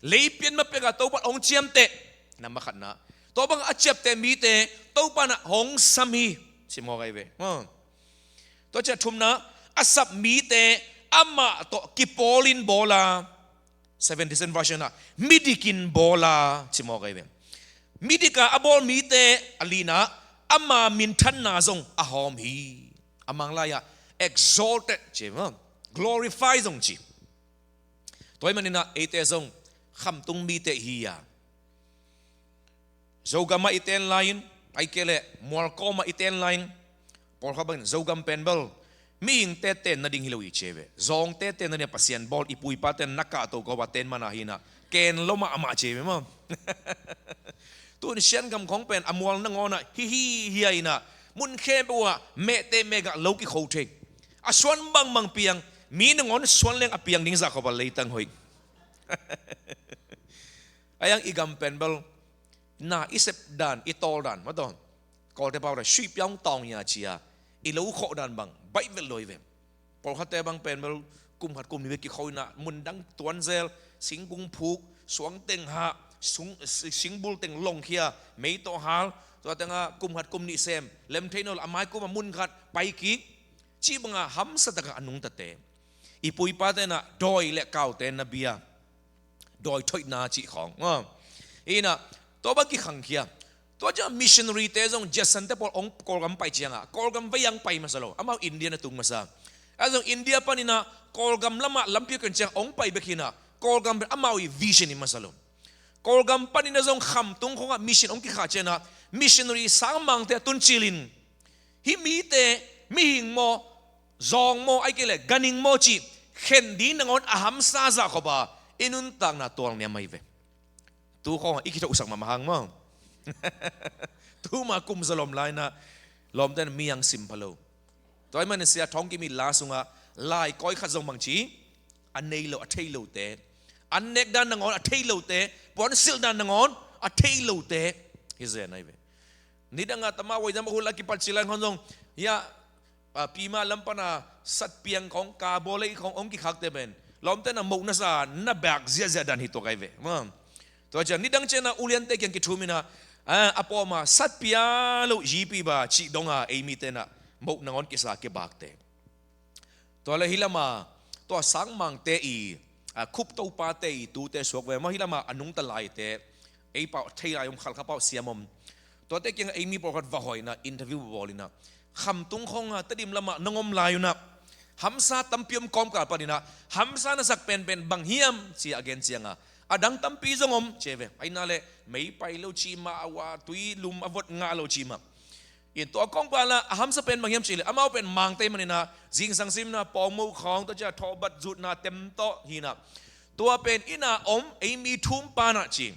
Leipian ma peka Topa hong ciamteh. Nam a khatna. Tua bang a ciapteh mite Topa na hong sam hi, ci mawk ahi ve. Tua ciah thumna, a sap mite amah tawh kipawlin bawl a, Seventy-seven version ah, midikin bawl a, ci mawk ahi ve. Midika a bawl mite, a lina, ama minthanna zong a hawm hi. A Manglai ah exalted ci maw, glorify zong ci. Tua ahih maninah eite zong khamtung mite hi a, Zogam ah i ten lai-in, ahih kei leh mualkawm ah i ten lai-in, pawlkhat bangin Zogam pen bel mihingte ten nading hi lo hi ci ve. Zawngte ten nading a Pasian bawl, i pu i pate na kahto kawpa ten mana hinah ken lo mahmah ci ve maw. Tun Siangam khawng pen a mual nangawnah hihi hia inah mun khempeuh ah mehte mehgah lo kikho thei. A suan bangbang piang, mi nangawn suan leng a piang ding zah kawpa leitang hoih. A hiang i gam pen bel na i sep dan, i tawl dan, mataw, Kawlte pau dan, sui piang tawng ia cia, i lo khawh dan bang baih vet lo hi ve. Pawlkhatte bang pen bel kum khat kum nih bek kikho inah mun dang tuanzel, singkung phuk, suang teng hah, sung, si-, singbul teng longkhia, mei tawh hal, tua tengah kum khat kum nih sem, lem thei nawn lo, a mai kum a mun khat pai kik, cih banga hamsa takah a nungtate. I pu i pate inah dawi le kaute na bia, dawi thoihna cih khawng. Ah. Inah, tua bang kikhangkhia. Tua ciang missionary te zong Judson te pawl hong Kawlgam pai ciangah, Kawlgam vei ang pai masa lo. Amau India na tung masa. A zong India paninah Kawlgam lamah lampi ken ciang hong pai bek hinah, Kawlgam pen amau i vision i masa lo. Kawlgam paninah zong khamtung khawngah mission hong kikhah cianah, missionary sangmangte a tun cilin, hih mite mihing maw, zawng maw, ahih kei leh ganhing maw cih khen ding nangawn a hamsa zah khawpa i nuntakna tualniam ahi ve. Tu khawngah i kithohsak mahmah hang maw. Tuma kum za lawm lai-inah lawmte in mi ang sim pha lo. Tua ahih manin Sia Thawng Kim i la sungah lai kawi khat zong bang ci, a nei lo, a thei lote, an nek dan nangawn a thei lote, puansilh dan nangawn a thei lote hi zen ahi ve. Nidangah tama woidam a hula kipat ci lai khawng zong, hiah, a, pima lam pana satpiang khawng, ka bawl lei khawng hong kikhakte pen lawmte na moh nasa na bak ziahziah dan hi tuak ahi ve. Maw. Tua ciang nidang cianah uliante kiang kithuminah, a, a pawma satpia lo zipi ba cih donga ei mite inah Moh nangawn kisa kibakte. Tua le hih lama tua sangmangte i, a, khup topate i tute suak ve maw, hih lama a nungta laite ei pau thei lai om, Khalkha pau siam om. Tuate kiangah ei mi pawlkhat va hawina interview bawl inah, khamtung khawngah Tedim lamah nong om lai unah hamsa tampi om kawmkal paninah hamsa na sak penpen bang hiam ci a gen cianga, a dang tampi zong om ci ve. Aina le mei pai lo ci mah, a ua tui lum a vot ngah lo ci mah. In tua kawngpala a hamsa pen bang hiam cih leh amau pen mangte maninah zingsang simna pawngmo khawng tawh cia thawhbat zutna tem tawh hinah, tua pen ina om ei mi thum panah ci.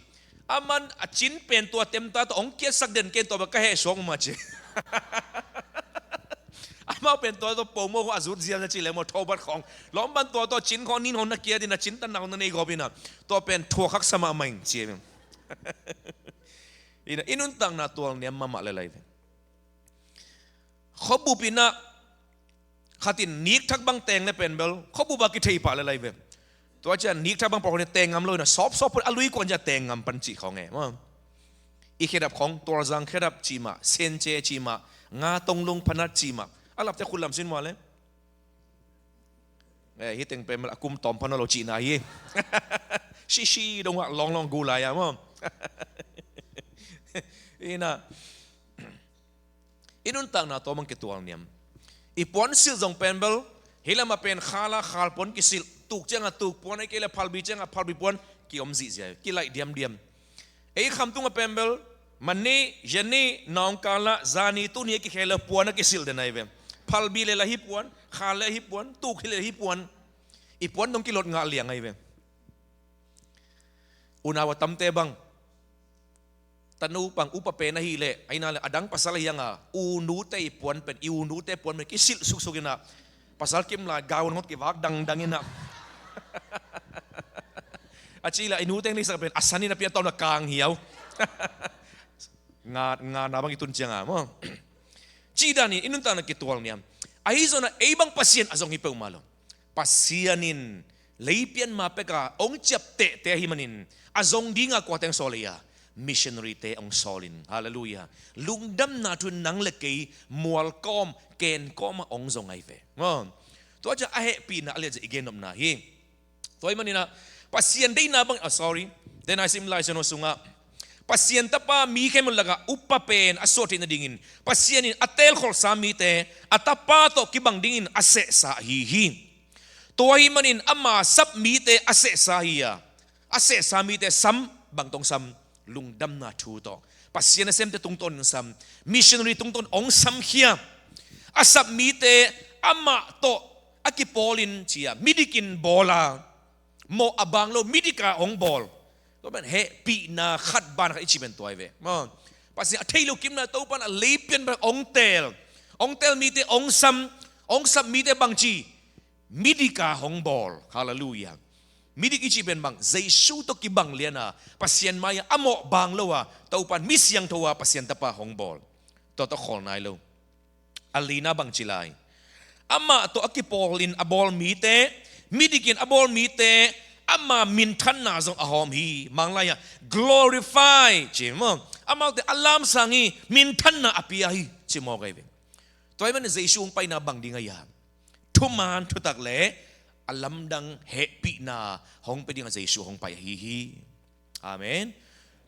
Aman a cin pen tua temta tawh hong kiatsak den ken tua bang ka heh suak mah ci. Amau pen tua tawh pawngmo khawng a zut ziazia cih leh maw, thawhbat khawng lawmban tua tawh cin khawng nin hong na kiat inah cin tanna hong na nei gawp inah tua pen thuak haksa mahmah ing ci. Inah i nuntakna tualniam mahmah lelai ve. Khuabup inah khatin nikthak bang teng le pen bel khuabup a kithei pah le lai ve. Tua cian nikthak bang pawlkhatin teng ngam lo inah sawpsawp pun a lui kuan cian teng ngam pan cih khawng e maw. I khedap khawng Tualzang khedap cih mah, Senche cih mah, Nga Tonglung phanat cih mah. A lapte khut lam sin mah le. Eh, hih teng pen bel a kum tawm phanat lo cihna hi. Shishi dongah lawnglawng gu lai a maw. Inah i nuntakna tua bang kitualniam. I puansilh zong pen bel hih lamah pen khala khal puan kisilh, tuk ciangah tuk puan, ei kei le phalbi ciangah phalbi puan kiom zihziah, kilaih diamdiam. Ei khamtungah pen bel mani, yani, nawngkala, zani, tuni a kikhel le puan a kisilh den ahi ve. Phalbi le la hi puan, khal le hi puan, tuk hi le hi puan. I puan dong kilot ngah liang ahi ve. Unau a tamte bang tanu pang upa pen ahih leh aina le a dang pasal ahi hanga, u nute i puan pen, i u nute puan pen kisilh suksuk inah, pasal kim lai gaun hot kivak dangdang inah. A cih leh i nute hong neihsak pen a san inah pia tawh na kang hiau. Nga, nga na bang i tun cianga maw. Cih danin i nuntakna kitualniam. Ahi zonah ei bang Pasian a zong hi peuhmah lo. Pasian in leipian ma peka hong ciaptehte ahi manin a zong dinga kuate hong sawl ei a, missionary-te hong sawlin. Halleluiah. Lungdamna thu nang le kei mualkawm kenkawmah hong zong ahi ve. Maw. Tua ciah a hehpihna a lianzia i gennopna hi. Tua ahi maninah Pasian deihna bang, ah, sorry, den a i sim Lai Siangtho sungah Pasian Tapa mi khempeuh lakah upa pen a suah theih nadingin Pasian in a teelkholhsa mite a Tapa tawh kibang dingin a sehsa ahi hi. Tua ahi manin ama sap mite a sehsa hi a, a sehsa mite sam, bang tawh hong sam? Lungdamna thu tawh. Pasian nasemte tungtawn hong sam, missionary tungtawn hong samkhia. A sap mite amah tawh a kipawlin ci a, midikin bawl a, mawh a bang lo, midika hong bawl. Tua pen hehpihna khat ban khat i cih pen tua hi ve. Maw. Pasian a theih loh kimna Topan a leipian pen hong teel. Hong teel mite hong sam, hong sap mite bangci, midika hong bawl. Halleluiah. Midik i cih pen bang, Jesu tawh kibang lian a, Pasian mai-ah a mawh bang lo a, Topan mi siangtho a Pasian Tapa hong bawl. Tua tawh khawl nai lo. A lina bangci lai? Amah tawh a kipawlin a bawl mite, midikin a bawl mite, ama minthanna zong a hawm hi. Manglai-ah glorify ci maw, amaute a lamsang hi, minthanna a pia hi ci mawk ahi ve. Tua ahih manin Jesu hong paina bang ding ahi a? Thuman thutak le a lamdang hehpihna hong pia dingah Jesu hong pai ahi hi. Amen.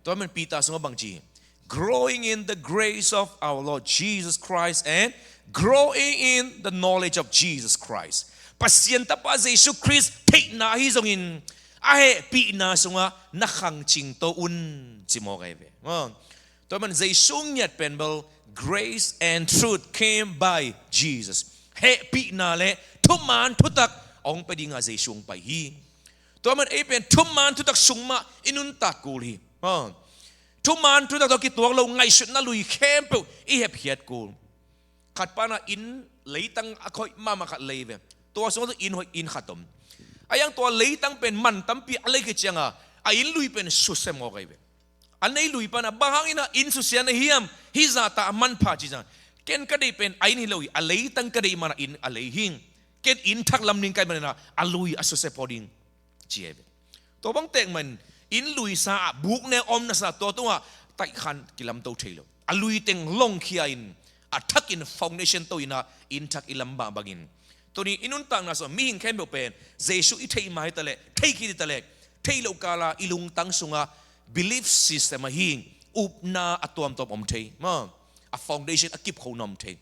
Tua ahih manin Peter sungah bangci, growing in the grace of our Lord Jesus Christ and growing in the knowledge of Jesus Christ. Pasian Tapa Jesu Khrist theihna ahi zongin a hehpihna sungah na khangcing to un ci mawk ahi ve. Tua ahih manin Jesu ngiat pen bel grace and truth came by Jesus. Hehpihna le thuman thutak a hong pia dingah Jesu hong pai hi. Tua ahih manin ei pen thuman thutak sung mah i nuntak kul hi. Thuman thutak tawh kituak lo ngaihsutna lui khempeuh i hepkhiat kul. Khat pana inn leitang a khoih mahmah khat lei ve. Tua sungah inn hoih inn khat om. A hiang tua leitang pen man tampi a lei khit cianga a inn lui pen susia mawk ahi ve. A nei lui pana bang hangin a inn susia na hiam, hih zahta a manpha ci zang. Ken ka deih pen a inn hi lo hi, a leitang ka deih mana inn a lei hi. Ken inn thak lam ding ka hih manina a lui a susia pho ding ci ahi ve. Tua bang tek man inn luisa ah bukneu om nasa, tua tungah taihkhan kilamto thei lo. A lui teng longkhia in a thakin foundation to in ah inn thak i lam bangin. Tuni i nuntakna sungah mihing khempeuh pen Jesu i theih ma hi taleh, thei khit hi taleh, theih loh kala i lungtang sungah belief system ahi upna a tuamtuam om thei maw? A foundation a kip kho na om thei.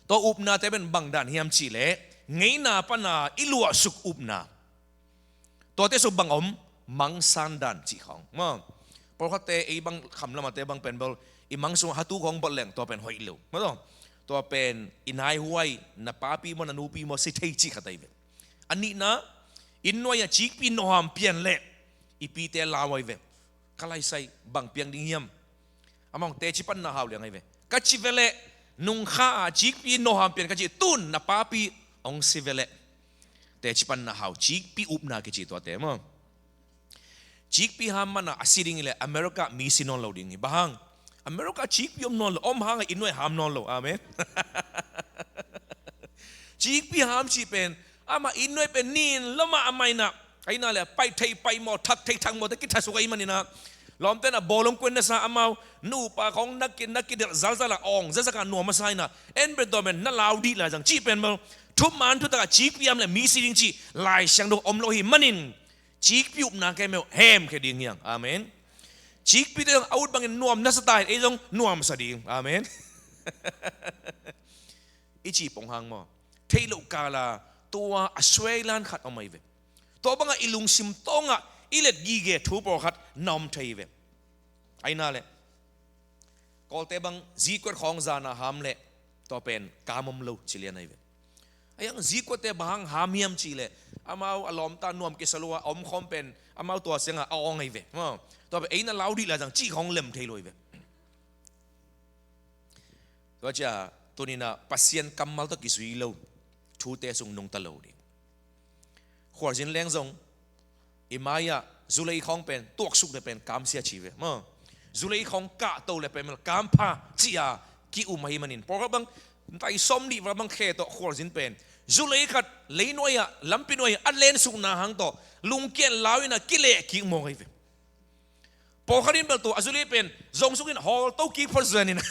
Tua upnate pen bang dan hiam cihleh, ngeina pana i luahsuk upna. Tuate sung bang om, mangsan dan cih khawng maw? Pawlkhatte ei bang khamlamate bang pen bel i mang sungah hatu khawng bawlh leng tua pen hoih lo maw? Tua pen i naihuai, na papi maw, na nupi maw si thei cih khat ahi ve. A nihna, inn nuai-ah cikpi nawham pian leh i pite lau ahi ve. Ka laisai bang piang ding hiam? Amah hong teci panna hau liang ahi ve. Ka ci veleh, nungkha-a cikpi nawham pian ka cih, tun na papi hong si veleh teci panna hau, cikpi upna kici tuate maw? Cikpi ham mana a si ding hileh America mi si nawn lo ding hi. Bang hang? America cikpi om nawn lo, om hang a inn nuai ham nawn lo. Amen. Cikpi ham cih pen, amah inn nuai pen nin lomah a mainah, aina le paih thei paih mawh, thak thei thak mawh te kithasuk ahi maninah, lawmten a bawlung kuen nasa amau nupa khawng na ki, na kidelh zalzal a awng zazak a nuam a sa inah, en pen tua pen na lau dih lai zang cih pen bel thuman thutak a cikpi ham le mi si ding cih Lai Siangtho om lo hi manin, cikpi upna kei meuh hemkhia ding hiang. Amen. Cikpite zong a ut bangin nuam nasa ta in ei zong nuamsa ding. Amen. I cih pong hang maw? Theih loh kala tua a suailan khat om ahi ve. Tua bangah i lungsim tawngah i let gige thu pawlkhat na om thei hi ve. Aina le Kawlte bang zikuat khawng zana ham leh tua pen kam om lo ci lian ahi ve. Ahi hang zikuatte bang hang ham hiam cihleh, amau a lawmta nuam kisa lua a om khawm pen amau tua siangah a awng ahi ve. Maw? Tua pen ei na lau dih lai zang cih khawng lem thei lo ahi ve. Tua cia tuninah Pasian kammal tawh kizui lo thute sung nungta lo ding. Khualzin leng zong i mai-ah zulei khawng pen tuaksuk le pen kamsia ci ve maw? Zulei khawng kahto le pen mel kampha ci-a ki-um ahi manin, pawlkhat bang tai sawm nih val bang khe tawh khualzin pen zulei khat leinuai-ah, lampi nuai-ah a lensukna hang tawh lungkian lau inah kileh kik mawk ahi ve. Pawlkhat in bel tua a zulei pen zongsukin hawlto kik phot zuan inah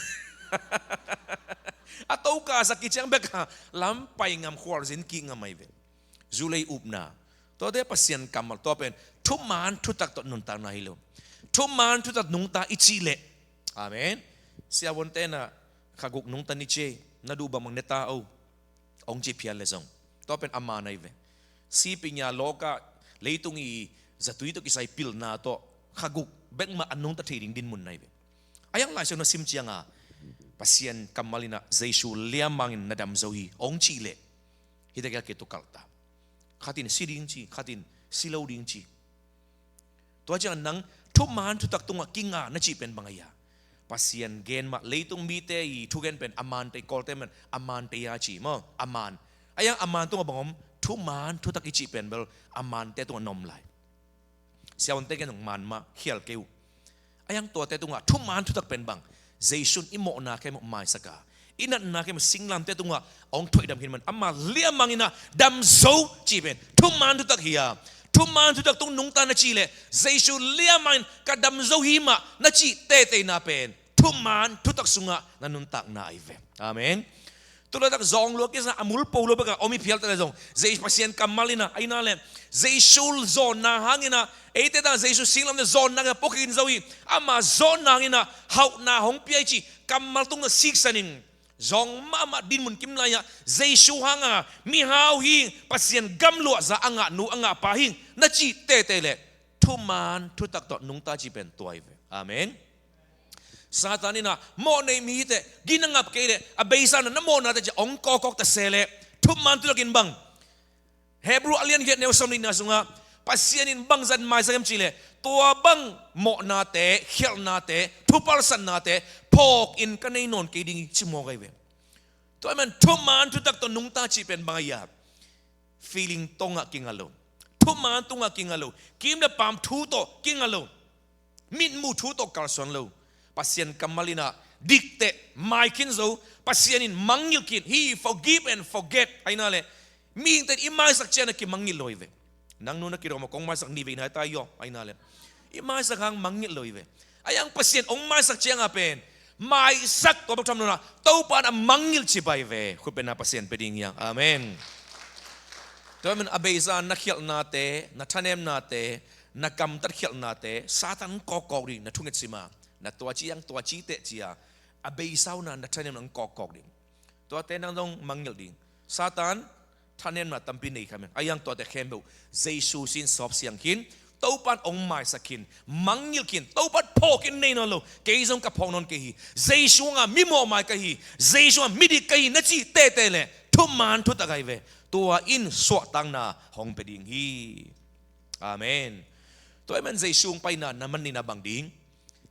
a tokasak kiciang bek a lam pai ngam, khualzin kik ngam ahi ve. Zulei upna. Tuate Pasian kammal, tua pen thuman thutak tawh nuntakna hi lo. Thuman thutak nungta i cih leh, amen, siavuante na kha guk nungta ni ci ei, na duh bangbang ne ta o, hong ci phial le zong tua pen a man ahi ve. Siping a lawka leitung i zatui tawh kisai pilna tawh kha guk bek mah a nungta thei ding dinmun ahi ve. Ahi hang Lai Siangtho na sim cianga Pasian kammal inah Jesu liamangin na dam zo hi hong cih leh, hihte kiang kitukalh ta. Khatin si ding ci, khatin si lo ding ci. Tua ciang nang thuman thutak tungah kinga na cih pen bang ahi a? Pasian gen mah, leitung mite i thugen pen a man tei, Kawlte pen a man tei a ci maw? A man. Ahi hang a man tungah bang om? Thuman thutak i cih pen bel a mante tungah na om lai. Siavuante gen zong man mah, khial kei uh. Ahi hang tuate tungah thuman thutak pen bang? Jesu in i mawhna khempeuh maisak a, i natna khempeuh singlamteh tungah hong thoihdam khin man, ama liamang inah dam zo cih pen thuman thutak hi a. Thuman thutak tung nungta na cih leh Jesu liamang in ka dam zo hi mah na cih teiteina pen thuman thutak sungah na nuntakna ahi ve. Amen. Tulaitak zawng lua kisa a mulpo lua bek a om i phial ta le zong, Jesu Pasian kammal inah, aina le Jesu zawnna hang inah, eite tungah Jesu singlamteh zawnna hang inah pua khin zo hi. Ama zawnna hang inah hauhna hong pia hi cih kammal tung tawh siksan in, zawng mahmah dinmun kim lai-ah Jesu hang a mihau hi, Pasian gam luahza a ngah nu a ngah pa hi na cih teitei leh thuman thutak tawh nungta cih pen tua hi ve. Amen. Satan inah mawhnei mi hi teh, gina ngap kei leh a beisa na mawhnate ciah hong kawkkawk ta se leh thuman thutak in bang? Hebru a lian giat neu sawm nihna sungah Pasian in bangzah in maisak hiam cih leh, tua bang mawhnate, khialhnate, thupalsatnate phawk in ka nei nawn kei ding hi ci mawk ahi ve. Tua ahih man thuman thutak tawh nungta cih pen bang ahi a? Feeling tungah kinga lo. Thuman tungah kinga lo. Kim le paam thu tawh kinga lo. Mitmuh thu tawh kalsuan lo. Pasian kammal inah dikteh, mai khin zo. Pasian in mangngilh khin, He forgive and forget. Aina le mihingte in i maisak ciang na kimangngilh lo hi ve. Nang nu na kidawm a, kong maisak ni ve, i nai ta i aw, aina le i maisak hang mangngilh lo hi ve. Ahi hang Pasian hong maisak cianga pen maisak, tua bek tham lo-in ah Topa in a mangngilh cibai ve. Khutbetna Pasian pia ding hi hang. Amen. Tua ahih manin a beisa na khialhnate, na thanemnate, na gamtat khialhnate Satan in kawkkawk ding, na thunget sim a, na tua ci hang, tua ci teh ci a, a beisa un ah na thanemna in kawkkawk ding. Tuate nang zong mangngilh ding. Satan thanemna tampi nei kha meng. Ahi hang tuate khempeuh Jesu sin sawp siang khin, Topa in hong maisak khin, mangngilh khin, Topa in phawk in nei nawn lo, kei zong ka phawk nawn kei hi, Jesu hangah mi mawhmai ka hi, Jesu hangah midik ka hi na cih tehteh leh thuman thutak ahi ve. Tua in suahtakna hong pia ding hi. Amen. Tua ahih manin Jesu hong paina na man nihna bang ding?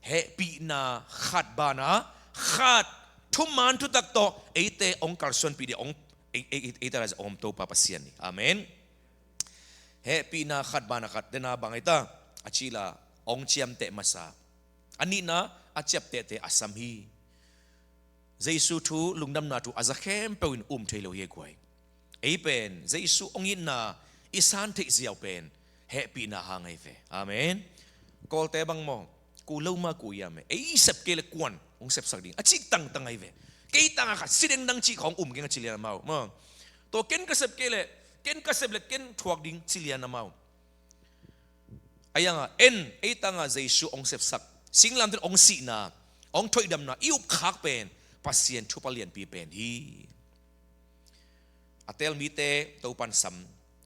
Hehpihna khat banah khat, thuman thutak tawh eite hong kalsuanpih ding, hong, ei, ei, ei, eite lai-a hong om Topa Pasian hi. Amen. Hehpihna khat banah khat, dena bang hi ta, a cih leh hong ciamteh masa. A nihna, a ciaptehte a sam hi. Jesu thu, lungdamna thu a za khempeuh in um thei lo hi, guai. Ei pen Jesu hong itna i san theih ziau pen hehpihna hang ahi ve. Amen. Kawlte bang maw, ku lo mah ku hiam e, ei sep kei leh kua'n hong sepsak ding a cih tangtang ahi ve. Kei tangah khat si dengdang cih khawng um keng a ci lian amau maw. Tua ken ka sep kei leh, ken ka sep leh ken thuak ding ci lian amau. Ahi hangah en, ei tangah Jesu hong sepsak, singlamteh in hong sihna, hong thoihdamna i upkhak pen Pasian thupha lianpi pen hi. A teel mite Topa in sam,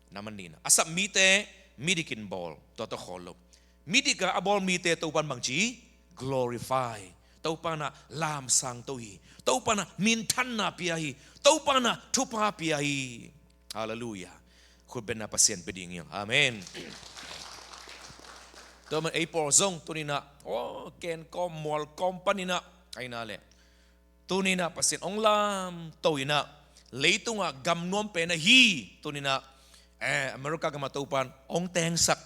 na man nihna. A sap mite midik in bawl, tua tawh khawl lo. Midik a a bawl mite Topa in bangci, glorify. Topa in ah lamsang to hi. Topa in ah minthanna pia hi. Topa in ah thupha pia hi. Halleluiah. Khutbetna Pasian pia ding hi hang. Amen. Tua man ei pawl zong tuni-in ah, aw, ken kawm mual kawm panin ah, ahi na leh, tuni-in ah Pasian hong lamto in ah, leitungah gam nuam pen ahi, tuni-in ah, eh, America gamah Topa in hong tengsak.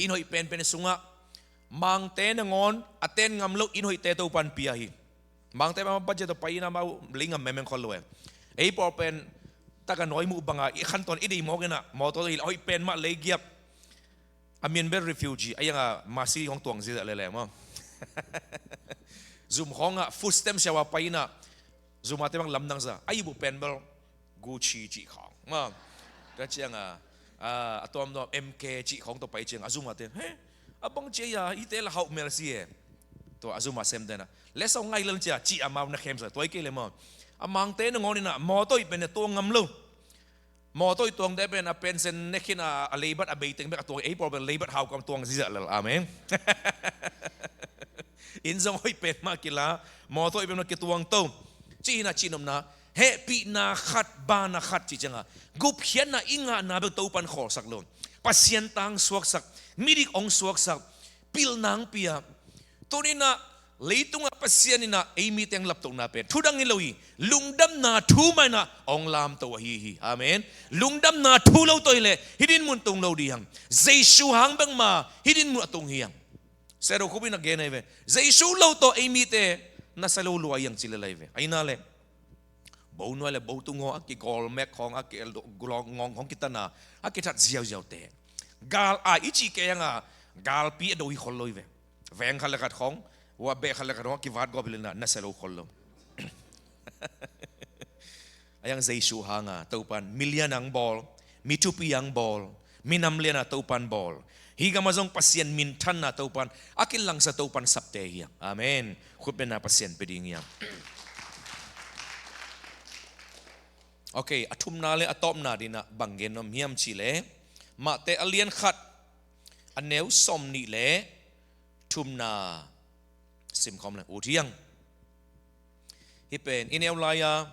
Inn hoih penpen sungah, Mangte nangawn a ten ngam lo inn hoihte Topa in pia hi. Mangte mah budget tawh pai in ah amau lei ngam mengmeng khol lo e. Ei pawl pen tak a nawi muh bangah i khantawn i deih mawk in ah, mawtaw tawh hi leh hoih pen mah lei giap. A min bel refugee, ahi hangah Mercy hong tuang ziahziah lel e maw. Zum khawngah food stamp siau a pai in ah, Zumate bang lamdang sa, a ihmu pen bel Gucci cih khawng maw. Tua ciangah, ah, a tuamtuam M K cih khawng tawh pai ciangah, a Zumate, he, a bang ci a, hihte lah hauh mel si e. Tua a Zuma semte in ah, lesa ngaih lel cia, cih amau na khem sa, tua hi kei leh maw. A Mangte nangawn in ah mawtaw hoih pen a tuang ngam lo. Mawtaw hoih tuangte pen a pension ne khin a, a leibat a bei teng bek a tuang, ei pawl pen leibat hau kam tuang ziahziah lel. Amen. Inn zong hoih pen mah kila, mawtaw hoih pen mah kituang to. Cih hi in ah cihnopna, hehpihna khat banah khat cih ciangah, gupkhiatna i ngahna bek Topa in khawlsak lo. Pasian tang suaksak, midik hong suaksak, pilna hong pia. Tuni-in ah leitungah Pasian in ah ei mite hong laptohna pen thu dang hi lo hi, lungdamna thu mah in ah hong lamto ahi hi. Amen. Lungdamna thu lo tawh hi leh hih dinmun tung lo ding hi hang. Jesu hang bek mah hih dinmun a tung hi hang. Sedo Khup in a gen ahi ve. Jesu lo tawh ei mite na sa lo lua hi hang ci lel ahi ve. Ahi na leh, bo nuai leh bo tung aw, a kigol mek khawng, a ki-el do-, gulawng ngawng khawng kitan a, a kithat ziauziaute. Gal ai i cih kei hangah, galpi a do hi khol lo hi ve. Veng khat leh khat khawng, ua beh khat leh khat khawng, a kivat gawp hi leh na, na sa lo khol lo. Ahi hang Jesu hangah Topa in mi lian hong bawl, mi thupi hong bawl, minam lian a Topa in bawl. Hih gamah zong Pasian minthanna Topa in a kilangsa, Topa in sapte hi hang. Amen. Khutbetna Pasian pia ding hi hang. Ok, a thumna leh a tawpna dingin ah bang gen nuam hiam cih leh, Mate a lian khat, a neu sawmnih leh thumna sim khawm leng ut hi hang. Hih pen i neu lai-a,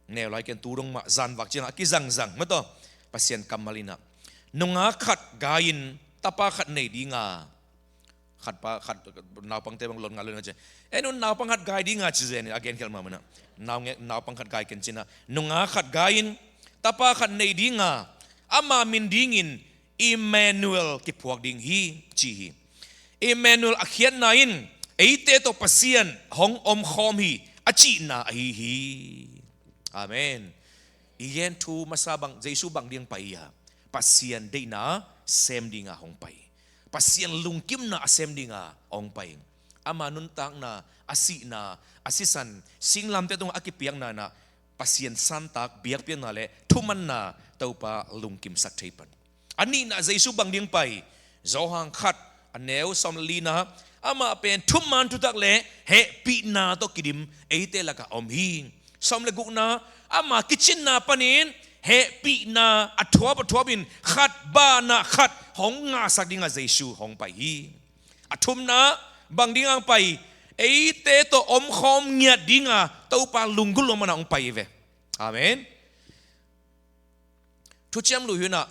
neu lai ken, tu dong mah, zan vak ciangah a kizangzang mah tawh, Pasian kammal in ah, nungak khat gai-in tapa khat nei ding a, khat pa, khat, naupangte bang lon ngal lo na ci. E, nu, naupang khat gai ding a ci zen in, a genkhial mahmah in ah, nau nge-, naupang khat gai ken ci-in ah, nungak khat gai-in tapa khat nei ding a, ama min dingin Immanuel kiphuak ding hi, ci hi. Immanuel a khiatna in eite tawh Pasian hong omkhawm hi a cihna ahi hi. Amen. I gen thu masa bang, Jesu bang ding pai a, Pasian deihna sem ding a hong pai. Pasian lungkimna a sem ding a hong pai. Ama nuntakna, a sihna, a sisan, singlamteh tungah a kipiakna in ah Pasian santak, biakpiakna le thumanna Topa lungkimsak thei pan. A nihna, Jesu bang ding pai? Johan khat, a neu sawm le lina, amah pen thuman thutak le hehpihna tawh kidim eite lakah om hi. Sawm le gukna, ama kicinna panin hehpihna a thuap a thuapin khat banah khat hong ngahsak dingah Jesu hong pai hi. A thumna, bang dingah hong pai? Eite tawh omkhawm ngiat dinga Topa lunggulh lo manah hong pai hi ve. Amen. Thuciam Lui hun ah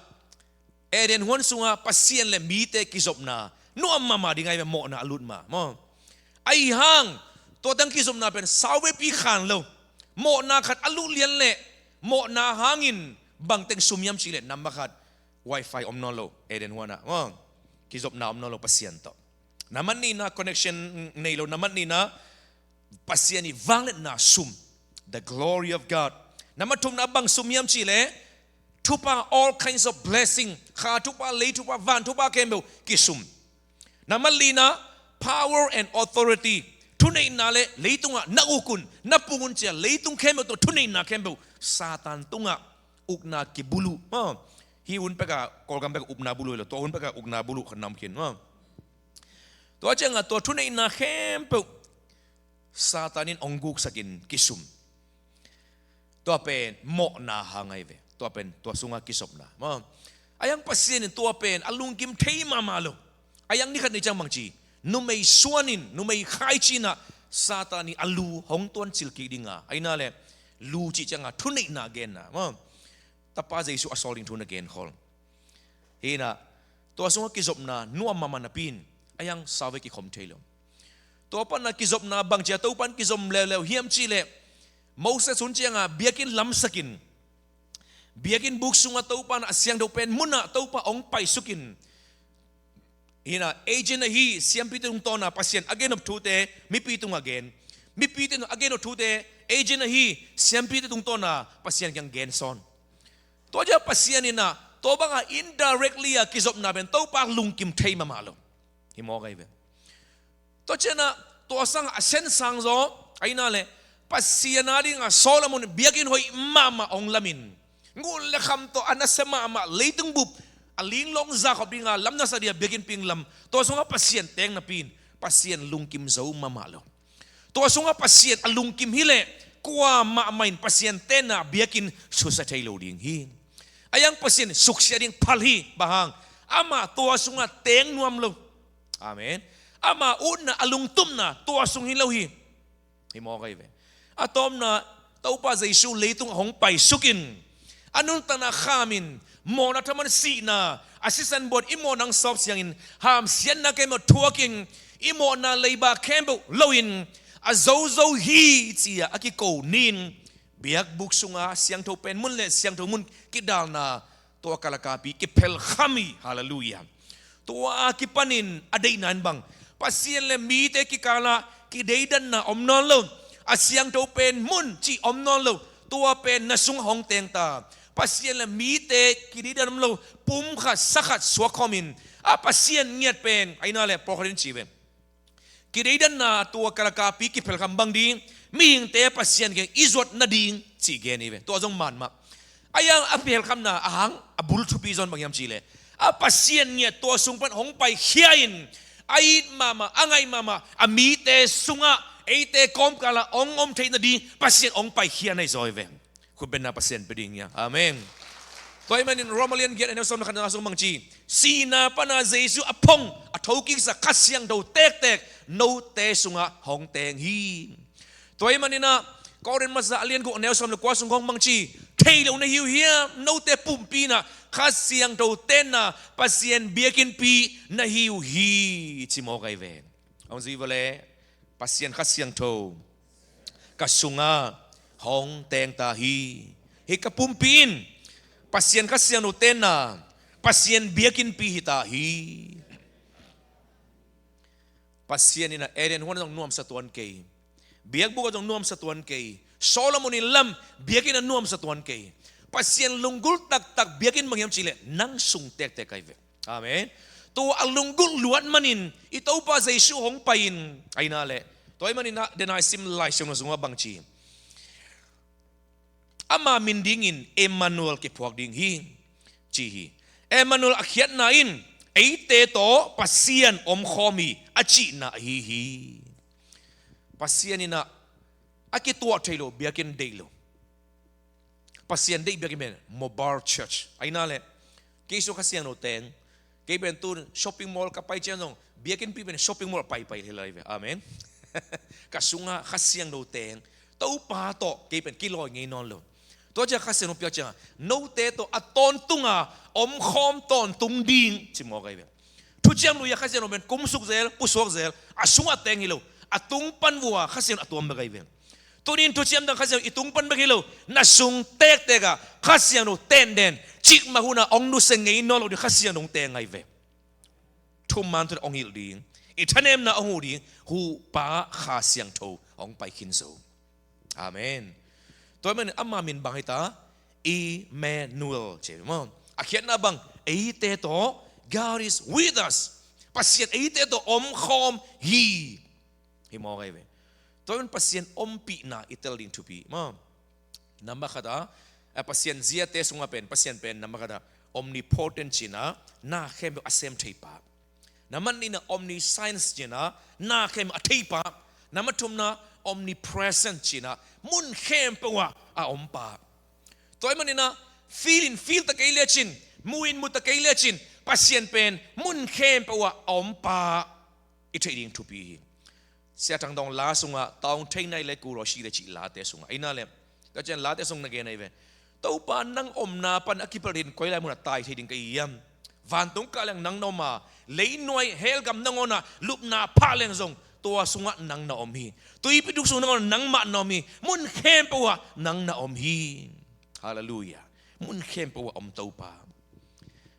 Eden huan sungah Pasian le mite kizopna nuam mahmah ding ahi ve, mawhna a lut ma maw. Ahi hang tua teng kizopna pen sauvepi khan lo. Mawhna khat a lut lian leh mawhna hangin bang teng sum hiam cih leh, nambat khat, wifi om nawn lo Eden huan ah maw. Kizopna om nawn lo Pasian tawh. Nambat nihna, connection nei lo. Nambat nihna, Pasian ii vangliatna sum, the glory of God. Nambat thumna, bang sum hiam cih leh thupha, all kinds of blessing. Kha thupha, lei thupha, van thupha khempeuh kisum. Nambat lina, power and authority. Thuneihna le leitungah na uk un, na pung un ci-a leitung khempeuh tawh thuneihna khempeuh Satan tungah ukna kibulh uh maw. Hih hun pekah, Kawlgam pekah ukna bulh uh hi lo, tua hun pekah ukna bulh uh khat na om khin maw. Tua ciangah tua thuneihna khempeuh Satan in hong guksakin kisum. Tua pen mawhna hang ahi ve. Tua pen tua sungah kizopna maw. Ahi hang Pasian in tua pen a lungkim thei mahmah lo. Ahi hang ni khat ni ciang bang ci? Numei suan in, numei khaici in ah Satan ii a lu hong tuancil kik dinga, ahi na leh lu cih ciangah thuneihna genna maw. Tapa Jesu a sawl ding thu na gen khol. Hi in ah tua sungah kizopna nuam mahmah napi in, ahi hang sauve kikhom thei lo. Tua panah kizopna bang ci-a Topa in kizom leuleu hiam cih leh, Moses hun ciangah biakinn lamsakin, biakinn buk sungah Topa in a siangtho pen munah Topa hong paisukin, hi in ah agent ahi siampite tungtawna Pasian a gennop thute mipi tungah gen, mipite tungah a gennop thute agent ahi siampite tungtawna Pasian kiang gen sawn. Tua ciah Pasian in ah tua bangah indirectly a kizopna pen Topa lungkim thei mahmah lo. Hi mawk ahi ve. Tua ciangah tua sangah a siansang zaw, ahi na leh Pasian a dingah Solomon biakinn hoih mahmah hong lamin, ngun le kham tawh a nasia mahmah leitung bup a linglawng zahkhop dinga lam nasia dingah biakinnpi hong lam. Tua sungah Pasian teng napi in Pasian lungkim zo mahmah lo. Tua sungah Pasian a lungkim hi leh kuamah mah in Pasian tenna biakinn susia thei lo ding hi. Ahi hang Pasian suksiat ding phal hi. Bang hang? Amah tua sungah teng nuam lo. Amen. Ama utna, a lungtumna tua sung hi lo hi. Hi mawk ahi ve. A tawpna, Topa Jesu leitungah hong paisukin, a nuntakna khamin, mawhna thaman sihna, a sisan buan i mawhna hong sawp siangin, hamsiatna khempeuh thuakin, i mawhna leiba khempeuh loin, a zozo hi ci-a a kiko ni-in, biakbuk sunga siangtho pen mun le siangtho mun kidalna, tua kalakapi kiphelkham hi. Halleluiah. Tua a kipanin a deihna in bang? Pasian le mite kikalah kideidanna om nawn lo. A siangtho pen mun cih om nawn lo. Tua pen na sungah hong teng ta. Pasian le mite kideidan om lo. Pumkhat sakhat suak khawmin, a Pasian ngiat pen, ahi na leh pawlkhat in ci ve, kideidanna tua kalakapi kiphelkham bang ding, mihingte Pasian kiang i zuat nading cih gen hi ve. Tua zong man mah. Ahi hang a phelkhamna a hang a bul thupi zaw in bang hiam cih leh, a Pasian ngiat tua sung pan hong paikhia in, a it mahmah, a ngaih mahmah a mite sungah, eite kawmkalah hong om theih nading Pasian hong paikhia na hi zaw hi ve. Khutbetna Pasian pia ding hi a. Amen. Tua ahih manin Roma lian giat, a neu sawm le khatna sung bang ci? Sihna pana Jesu a phong, a thokiksa Kha Siangtho tektek note sungah hong teng hi. Tua ahih manin ah Korin masa a lian guk, a neu sawm le kua sung khawng bang ci? Thei lo na hi uh hiam? Note pumpi in ah Kha Siangtho tenna Pasian biakinnpi na hi uh hi, ci mawk ahi ve. Hong zui vua leh, Pasian Kha Siangtho ka sungah hong teng ta hi. Hih ka pumpi in Pasian Kha Siangtho tenna Pasian biakinnpi hi ta hi. Pasian in ah Eden huan ah zong nuamsa tuan kei. Biakbuk ah zong nuamsa tuan kei. Solomon in lam biakinn ah nuamsa tuan kei. Pasian lunggulh taktak biakinn bang hiam cih leh nang sung tektek ahi ve. Amen. Tua a lunggulh luat manin i Topa Jesu hong pai-in, ahi na leh, tua ahih manin ah, den a i sim Lai Siangtho sungah bang ci? Ama min dingin Emmanuel kiphuak ding hi, ci hi. Emmanuel a khiatna in eite tawh Pasian omkhawm hi a cihna ahi hi. Pasian in ah a kituah theih loh biakinn deih lo. Pasian deih biakinn pen mobile church. Ahi na leh, kei sung Kha Siangtho teng, kei pen tu shopping mall ka pai ciang zong, biakinnpi pen shopping mall paipai hi lai ve. Amen. Ka sungah Kha Siangtho teng, Topa tawh kei pen kilawi ngei nawn lo. Tua ciang Kha Siangtho piak ciangah, note tawh a tawntunga omkhawm tawntung ding, ci mawk ahi ve. Thuciam Lui ah Kha Siangtho pen kumsuk zel, pusuak zel, a sungah teng hi lo, a tung pan vua Kha Siangtho a tuam bek ahi ve. Tuni in thuciam dang Kha Siangtho i tung pan bek hi lo, na sung tektek ah Kha Siangtho tenden, cikmah hunah hong nusia ngei nawn lo ding Kha Siangtho hong teng ahi ve. Thuman thun hong hilh ding, i thanemna hong huh ding, huhpa Kha Siangtho hong pai khin zo. Amen. Tua ahih manin ama min bang hi ta? Emmanuel ci hi maw. A khiatna bang, eite tawh, God is with us. Pasian eite tawh omkhawm hi. Hi mawk ahi ve. Tua ahih manin Pasian ompihna i tel ding thupi maw. Nambat khat ah, a Pasian ziate sungah pen, Pasian pen nambat khat ah omnipotent ci-in ah, na khempeuh a sem thei pa. Nambat nihna omniscience ci-in ah, na khempeuh a thei pa. Nambat thumna omnipresent ci-in ah, mun khempeuh ah a om pa. Tua ahih manin ah, feel in feel ta kei lecin, mu in mu ta kei lecin, Pasian pen mun khempeuh ah a om pa i theih ding thupi hi. Sia Thang Dawng la sungah, Taung Thei Nai le Ku Raw Si le cih late sungah, ahi na leh, ka cian late sung na gen ahi ve. Topa, nang omna pan a kipelh ding koi lai munah tai thei ding ka hi hiam? Vantung kah leng nang na om a, leinuai hell gam nangawnah lupna phah leng zong, tua sungah nang na om hi. Tuipi tuk sung nangawnah nangmah na om hi. Mun khempeuh ah nang na om hi. Halleluiah. Mun khempeuh ah om Topa.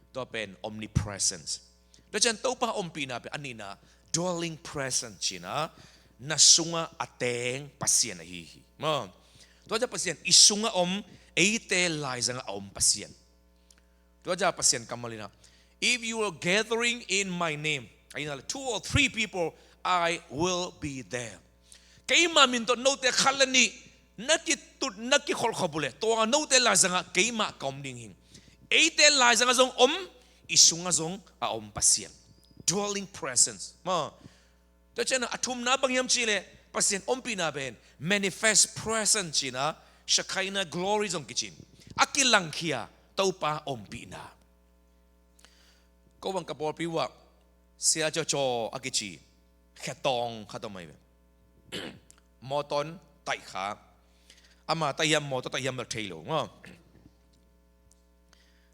Tua pen omnipresence. Tua ciang Topa ompihna pen a nihna, dwelling presence ci-in ah, na sungah a teng Pasian ahi hi. Maw. Tua ciang Pasian i sungah om, eite laizangah a om Pasian. Tua ciang Pasian kammal in ah, "If you are gathering in my name," ahi na leh, "two or three people, I will be there." Keima min tawh note khat le nih na kitut, na kikholhkhop uh leh, tua note laizangah keimah ka om ding hi. Eite laizangah zong om, i sungah zong a om Pasian. Dwelling presence. Maw. Tua ciang a thumna bang hiam cih leh, Pasian ompihna pen manifest presence ci-in ah, Shekinah glory zong kici-in, a kilangkhia Topa ompihna. Ko bang ka pawlpi uh ah Sia Caw Caw a kici khetawng khat om ahi ve. Mawtaw in taih kha. Ama taih hiam, mawtaw taih hiam bel thei lo maw.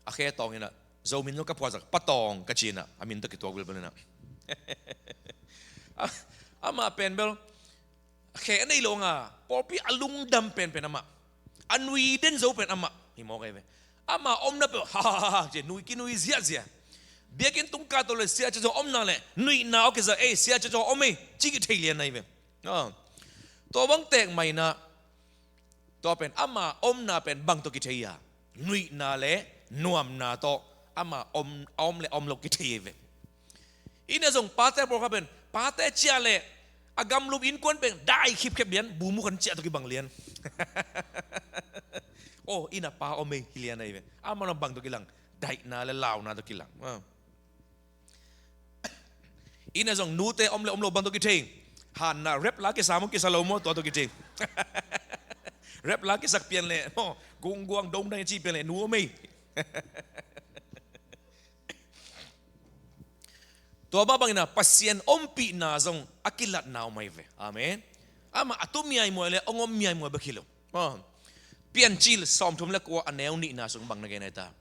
A khe tawng in ah, Zomi in zong ka phuahzak, Pa Tawng ka ci-in ah, a min tawh kituak bilbel in ah. A, amah pen bel khe a nei lo hang a, pawlpi a lungdam penpen amah, a nui den zo pen amah hi mawk ahi ve. Amah omna peuh ha ha ha ha ci, nui kinui ziahziah. Biakinn tung kah tawh le Sia Caw Caw omna le nuihna aw kizak, "Ei, Sia Caw Caw om ei," ci kithei lian ahi ve. Ah. Tua bang tek mah in ah, tua pen ama omna pen bang tawh kithei a, nuihna le nuamna tawh ama om, a om le a om lo kithei ahi ve. Inn ah zong pate pawlkhat pen, pate ciah leh a gamlum innkuan pen dai khipkhep lian, bu mukhan ciah tawh kibang lian. Oh, inn ah pa om ei hi lian ahi ve. Amah bang tawh kilang, daihna le launa tawh kilang. Ah. Inn ah zong nute om le om lo bang tawh kithei. Hanna rap la kisa maw, kisa lo maw, tua tawh kithei. Rap la kisak pian leh maw, gungguang dongdai ci pian leh nu om ei. Tua mah bangin ah Pasian ompihna zong a kilatna om ahi ve. Amen. Amah a tu miaimuai le hong om miaimuai bek hi lo. Ah. Piancil sawmthum le kua, a neu nihna sung bang na gen ahi ta?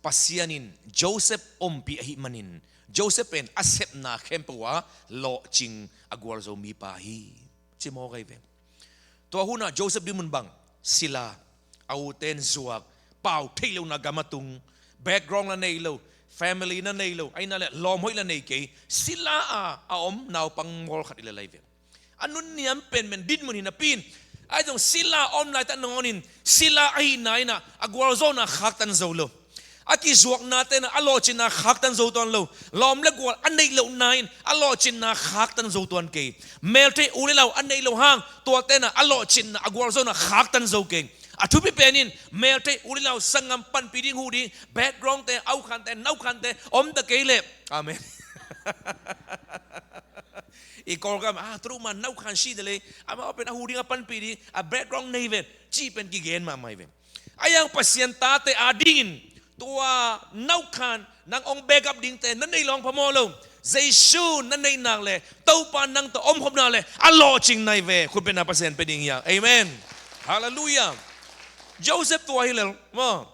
Pasian in Joseph ompih ahih manin, Joseph pen a sepna khempeuh ah lawhcing a gualzo mipa hi, ci mawk ahi ve. Tua hunah Joseph dinmun bang, sila, a uten zuak, pau theih lohna gam a tung, background la nei lo, family na nei lo, ahi na leh lawm hoih la nei kei, sila a a om naupang mawlkhat i la lai ve. A nunniam penpen dinmun hi napi in, ahi zong sila a om laitak nangawnin sila ahihna in ah a gualzawhna khaktan zo lo. A kizuaknate in a lawhcinna khaktan zo tuan lo. Lawm le gual a neih lohna in a lawhcinna khaktan zo tuan kei. Melthei u le nau a neih loh hang tuate in a lawhcinna, a gualzawhna khaktan zo kei. A thupi pen in melthei u le nau, sanggam panpih ding, huh ding, background-te, aukhante, naukhante om ta kei leh. Amen. I Kawlgam ah, tua mah naukhan si ta leh, amau pen a huh ding, a panpih ding, a background nei ve, cih pen kigen mahmah hi ve. Ahi hang Pasian tate adingin tua naukhan nang hong back up dingte na neih loh hang phamawh lo. Jesu na neih nak leh, Topa nang tawh omkhop nak leh, a lawhcing na hi ve. Khut beng a, Pasian pia ding hi hang. Amen. Halleluiah. Joseph tua hi lel maw.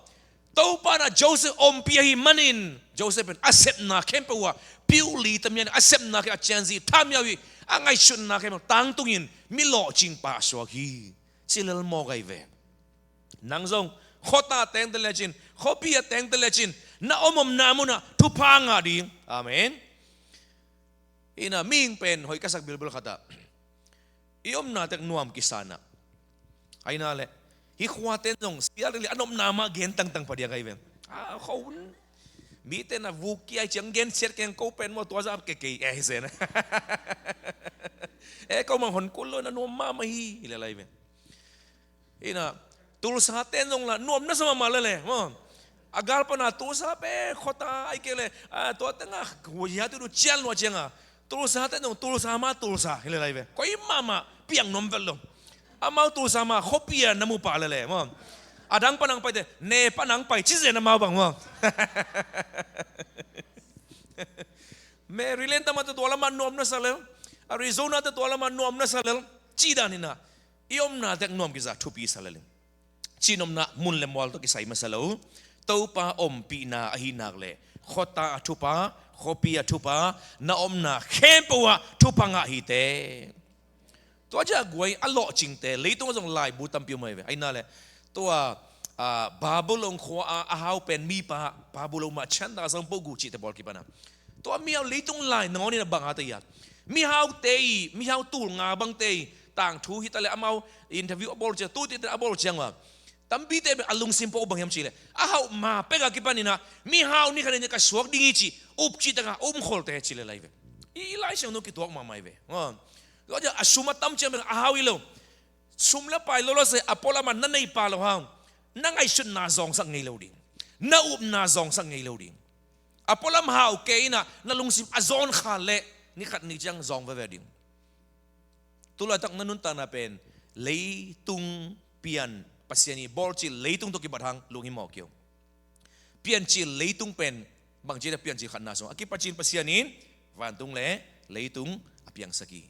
Topa in Joseph ompih ahih manin Joseph pen a sepna khempeuh ah, pure li tamian a sepna khempeuh, a cianzi tamiau hi, a ngaihsutna khempeuh tangtungin mi lawhcing pahsuak hi. Ci lel mawk ahi ve. Nang zong khuata teng ta lecin, khuapi a teng ta lecin, na om omna munah thupha ngah ding. Amen. Ina mihing pen hoih ka sak bilbil khat ah, i omna tek nuam kisa na. Ahi na leh, hih khuate zong sial rili an omna mah gen tangtang pha diak ahi ve. A khua hun mite na vuk kia ciang gen siat keng, ko pen maw tua zah kei kei e hi zen. E ko mah hon kul lo, na nuam mahmah hi, hi lel ahi ve. Ina, tulsa ten zong la nuam na sa mahmah lel e maw. A gal pana tulsa pen khuata ahih kei leh, a, tua tengah huihia tu du cian lua cianga, tulsa ten zong tulsa mah tulsa hi lel ahi ve. Koi mahmah piang nuam vet lo. Amau tulsa mah khuapi ah na mu pah lel e maw. A dang pan hong paite, ne pan hong pai ci zen amau bang maw. Maryland tama tawh tua lamah nuam na sa lel, Arizona tawh tua lamah nuam na sa lel, ci dan hi na. I omna tek nuam kisa, thupi sa lel in. Cih nopna mun le mual tawh kisai masa lo. Topa ompihna ahih nak leh, khuata a thupha, khuapi a thupha, na omna khempeuh ah thupha ngah hi teh. Tua ciang guai a lawhcingte, leitung ah zong laibu tampi om ahi ve. Ahi na leh, tua, a, Babylon khua a, a hau pen mipa, Babylon mah ciang ta zong po gu cihte bawl kipan a. Tua mihau leitung lai nangawn in a bang a tei a. Mihaute i, mihau tul nga bangte i, tangthu hi ta leh amau interview a bawl ciang, tu tite a bawl ciang a. Tampite a lungsim peuh bang hiam cih leh, a hauh ma pek a kipan in a, mihau ni khat in ka suak ding hi ci, up cih tak a um kholte ci lel ahi ve. I Lai Siangtho kituak mahmah hi ve. Tua ciang a sum a tam ciang bek a hau hi lo. Sum le pai lawlaw se a pualam a na nei pah loh hang, na ngaihsutna zawngsak ngei lo ding. Na upna zawngsak ngei lo ding. A pualam hau kei in a, na lungsim a zawn kha leh ni khat ni ciang zawng veve ding. Tu laitak na nuntakna pen leitung pian, Pasian i bawl cil leitung tawh kibat hang lunghimawh kei un. Piancil leitung pen bangci a piancil khatna sung a kipat cin Pasian in vantung le leitung a piangsak hi.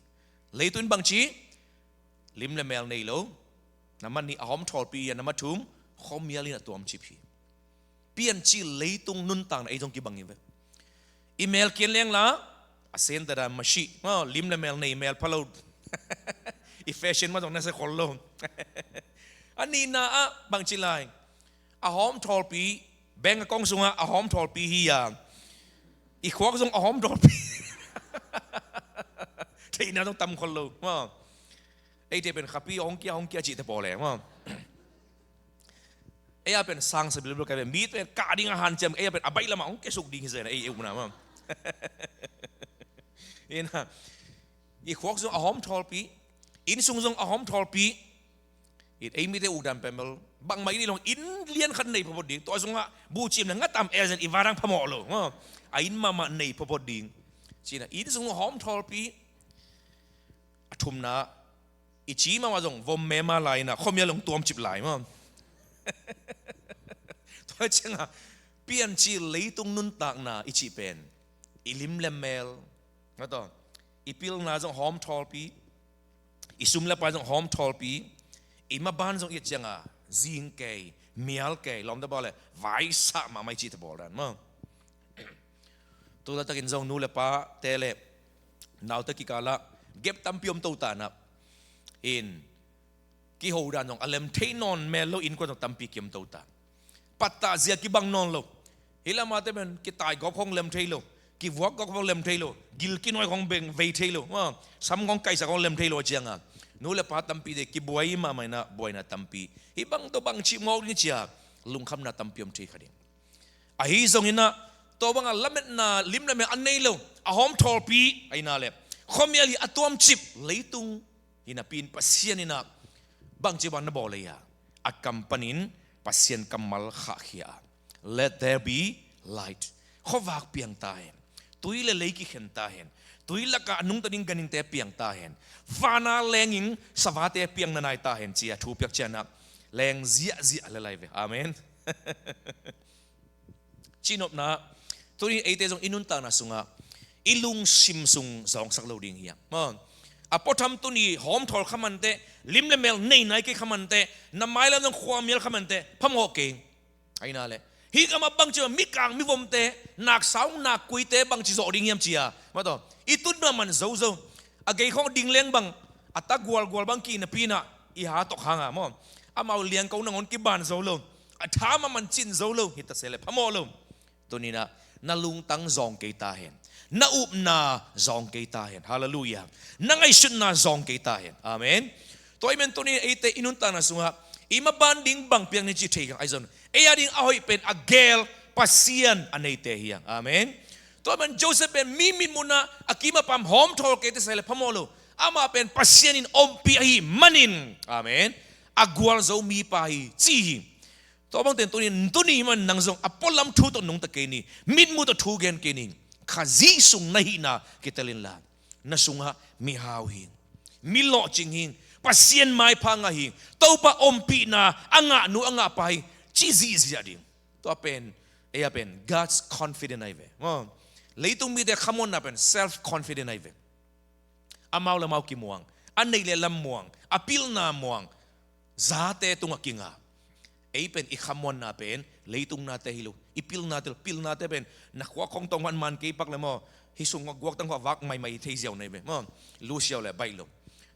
Leitung in bangci, lim le mel nei lo, na man nih a hawmthawlpi hi a, na man thum khuamial in a tuamcip hi. Piancil leitung nuntakna ei zong kibang hi ve. I mel kian leng la a senta dan masi, lim le mel nei mel pha lo. I fashion mah zong na se khol lo. A nihna ah bangci lai, a hawmthawlpi, bank account sungah a hawmthawlpi hi a, i khuak zong a hawmthawlpi. Theihna zong tam khol lo. Eite pen khapi hong kia hong kia cihte pawl e maw. Ei a pen sangsa bilbil kai ve, mi pen kah ding a hanciam, ei a pen a baih lamah hong kiasuk ding hi zen, ei, ei upna maw. Ina, i khuak zong a hawmthawlpi, inn sung zong a hawmthawlpi. Ei mite uk dan pen bel bangmah inn i long, inn lian khat nei phawt ding, tua sungah buhcim le nga tam e zen, i vadang phamawh lo maw. A inn mahmah nei phawt ding. Cina inn sung a hawmthawlpi. A thumna, i ci mahmah zong vom me ma lai na, khuamial hong tuamcip lai maw. Tua ciangah piancil leitung nuntakna i cih pen, i lim le mel, i pilna zong hawmthawlpi, i sum le pai zong hawmthawlpi, i maban zong i et ciangah zing kei, mial kei, lawmte bang le vaisah mahmah i cihte bawl dan maw. Tu laitakin zong nu le pate le naute kikalah gap tampi om to ta na. In kiho dan zong a lem thei nawn mel lo, innkuan zong tampi kiom to ta. Pattah zia kibang nawn lo. Hih lamate pen kitaigawp khong lem thei lo, kivuakgawp khong lem thei lo, gil kinawi khong beng vei thei lo, sam khong kaihsak khong lem thei lo a cianga, nu le pa tampite kibuai mahmah ina, buaina tampi. Hih bang tawh bangci mawk ding cia lungkhamna tampi om thei kha ding. Ahi zongin ah, tua bangah lametna lim le mel a nei lo, a hawmthawlpi, ahi na le, khuamial hi a tuamcip leitung hi napi-in Pasian in ah bangci bang na bawl ei a, a kam panin Pasian kammal khahkhia a, "Let there be light." Khuavak piang ta hen. Tui le lei kikhen ta hen. Tui lakah a nungta ding ganhingte piang ta hen. Vana lengin savate piang na nai ta hen, ci-a thu piak ciangin ah leng ziahziah le lai ve. Amen. Cihnopna, tuni eite zong i nuntakna sungah i lungsim sung zawngsak lo ding hi a, maw? A puatham tuni hawmthawl kha manteh, lim le mel nei nai kei kha manteh, na mailam zong khuamial kha manteh, phamawh kei. Ahi na le, hih gamah bangci, mikang mivomte, naksau nakkuite bangci zawh ding hiam, ci-a, maw, tua i tun mahmah zo zo. A gei khawng ding leng bang, a ta gualgual bang kinapi-in ah i ha tawk hang a, maw? Amau liangko nangawn kiban zo lo, a tha mahmah cin zo lo hi ta se le phamawh lo. Tuni-in ah na lungtang zawng kei ta hen. Na upna zawng kei ta hen. Halleluiah. Na ngaihsutna zawng kei ta hen. Amen. Tua ahih manin tuni eite i nuntakna sungah i maban ding bang piang ni ci thei kang ahi zong, ei a ding a hoih pen a geel Pasian a neite hi hang. Amen. Tua ahih manin Joseph pen mi mitmuhna a kimapam hawmthawl kei ta se le phamawh lo. Amah pen Pasian in ompih ahih manin, amen, a gualzo mipa hi ci hi. Tua bangte in tuni, tuni man nang zong a pualam thu tawh nungta kei ni. Mitmuh tawh thu gen kei ni. Khazih sung na hihna kitel inla, na sungah mihau hi, mi lawhcing hi, Pasian maipha ngah hi, Topa ompihna a ngah nu a ngah pa hi, ci zihziah ding. Tua pen, ei a pen God's confident ahi ve, maw? Leitung mite khamuanna pen self confident ahi ve. Amau le amau kimuang, a neih le lam muang, a pilna muang, zate tungah kinga. Ei pen i khamuanna pen leitung nate hi lo. I pilnate lo. Pilnate pen na khuak khawng tawng man man kei pak le maw, hih sung guak tang khuah vak maimai thei ziau na hi ve, maw? Lu siau le baih lo.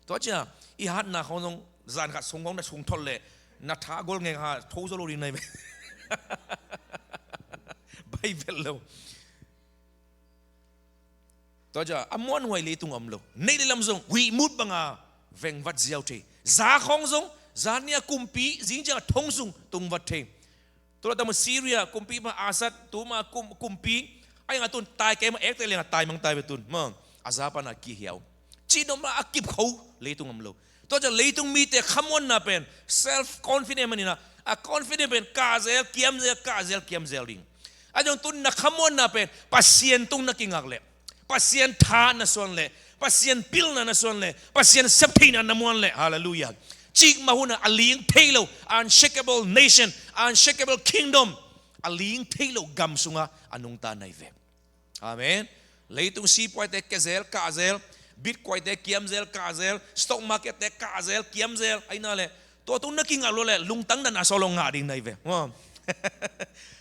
Tua cia i hatna khawng zong zan khat sung khawng na sung thot le na tha gol ngeng ha tho zo lo ding na hi ve. Baih vet lo. Tua cia a muanhuai leitung a om lo. Neih le lam zong huih mut banga vengvat ziau thei. Za khawng zong zan ni a kumpi, zing ciang a thong sung tungvat thei. Tua leh tama Syria kumpi ma Assad, tuma kum, kumpi, a iang a tun tai kei ma, ekte liang a tai mang tai ve tun, maw? A za pana kihiau. Cihnopna a kipkho leitung a om lo. Tua cia leitung mite khamuanna pen self confident manin a, a confident pen kahzel kiamzel, kahzel kiamzel ding. A zong tun na khamuanna pen Pasian tung na kingak leh, Pasian tha na suan leh, Pasian pilna na suan leh, Pasian septheihna na muan leh, halleluiah, cikmah hunah a ling thei lo unshakable nation, unshakable kingdom, a ling thei lo gam sungah a nungta na hi ve. Amen. Leitung sipuaite kiamzel kahzel, bitcointe kiamzel kahzel, stock markette kahzel kiamzel, ahi na leh, tua tung na kingak lua leh lungtang natna sawt lo ngah ding na hi ve, maw?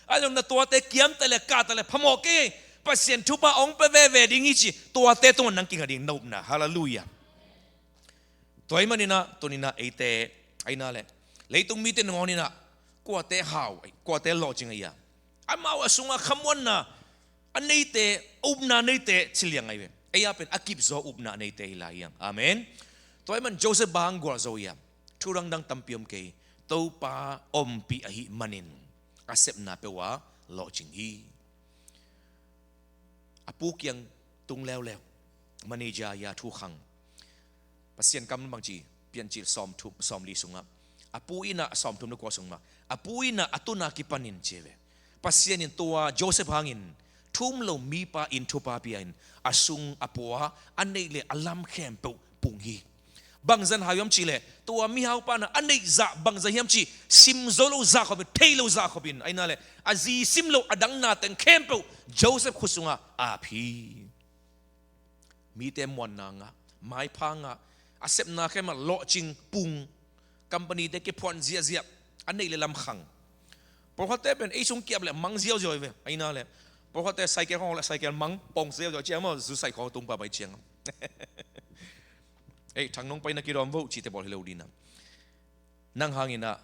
A zong na tuate kiamta le kahta le phamawh kei, Pasian thupha hong pia veve ding hi ci, tuate tungah nang kingak ding na upna. Halleluiah. Tua ahih manin a, tuni-in a eite, ahi na leh, leitung mite nangawn in a, kuate hau, kuate lawhcing ahi a, amau a sungah khamuanna a neite, upna neite ci liang ahi ve. Ei a pen a kipzaw upna neite hi lai hi hang. Amen. Tua ahih man Joseph bang gualzo hi a, thu dangdang tampi om kei. Topa ompih ahih manin a sepna peuh ah lawhcing hi. A pu kiang tung leuleu, manager ya thu khang. Pasian kam bangci, Piancil sawmthum, sawmli sungah, a pu in a, sawmthum le kua sung mah, a pu in a, a tun a kipanin ci ve. Pasian in tua Joseph hangin thu um lo mipa in thupha pia in, a sung a pua, a neih le a lam khempeuh pung hi. Bangzah hau hiam cih leh, tua mihau pa in a neih zah bangzah hiam cih sim zo lo zah khop in, thei lo zah khop in, ahi na leh, a zi sim lo a dang na teng khempeuh Joseph khut sungah ap hi. Mite muanna ngah, maipha ngah, a sepna khempeuh ah lawhcing, pung, company-te kiphuan ziahziah, a neih le lam khang. Pawlkhatte pen ei sung ki-ap leh mang ziauziau hi ve, ahi na leh. Pawlkhatte cycle khawng leh cycle mang pawng ziauziau ciang maw, zu sai khawng tung pahpah ciang. Ei, Thang nong pai na kidawm vo cihte bawl hi lo ding a. Nang hangin a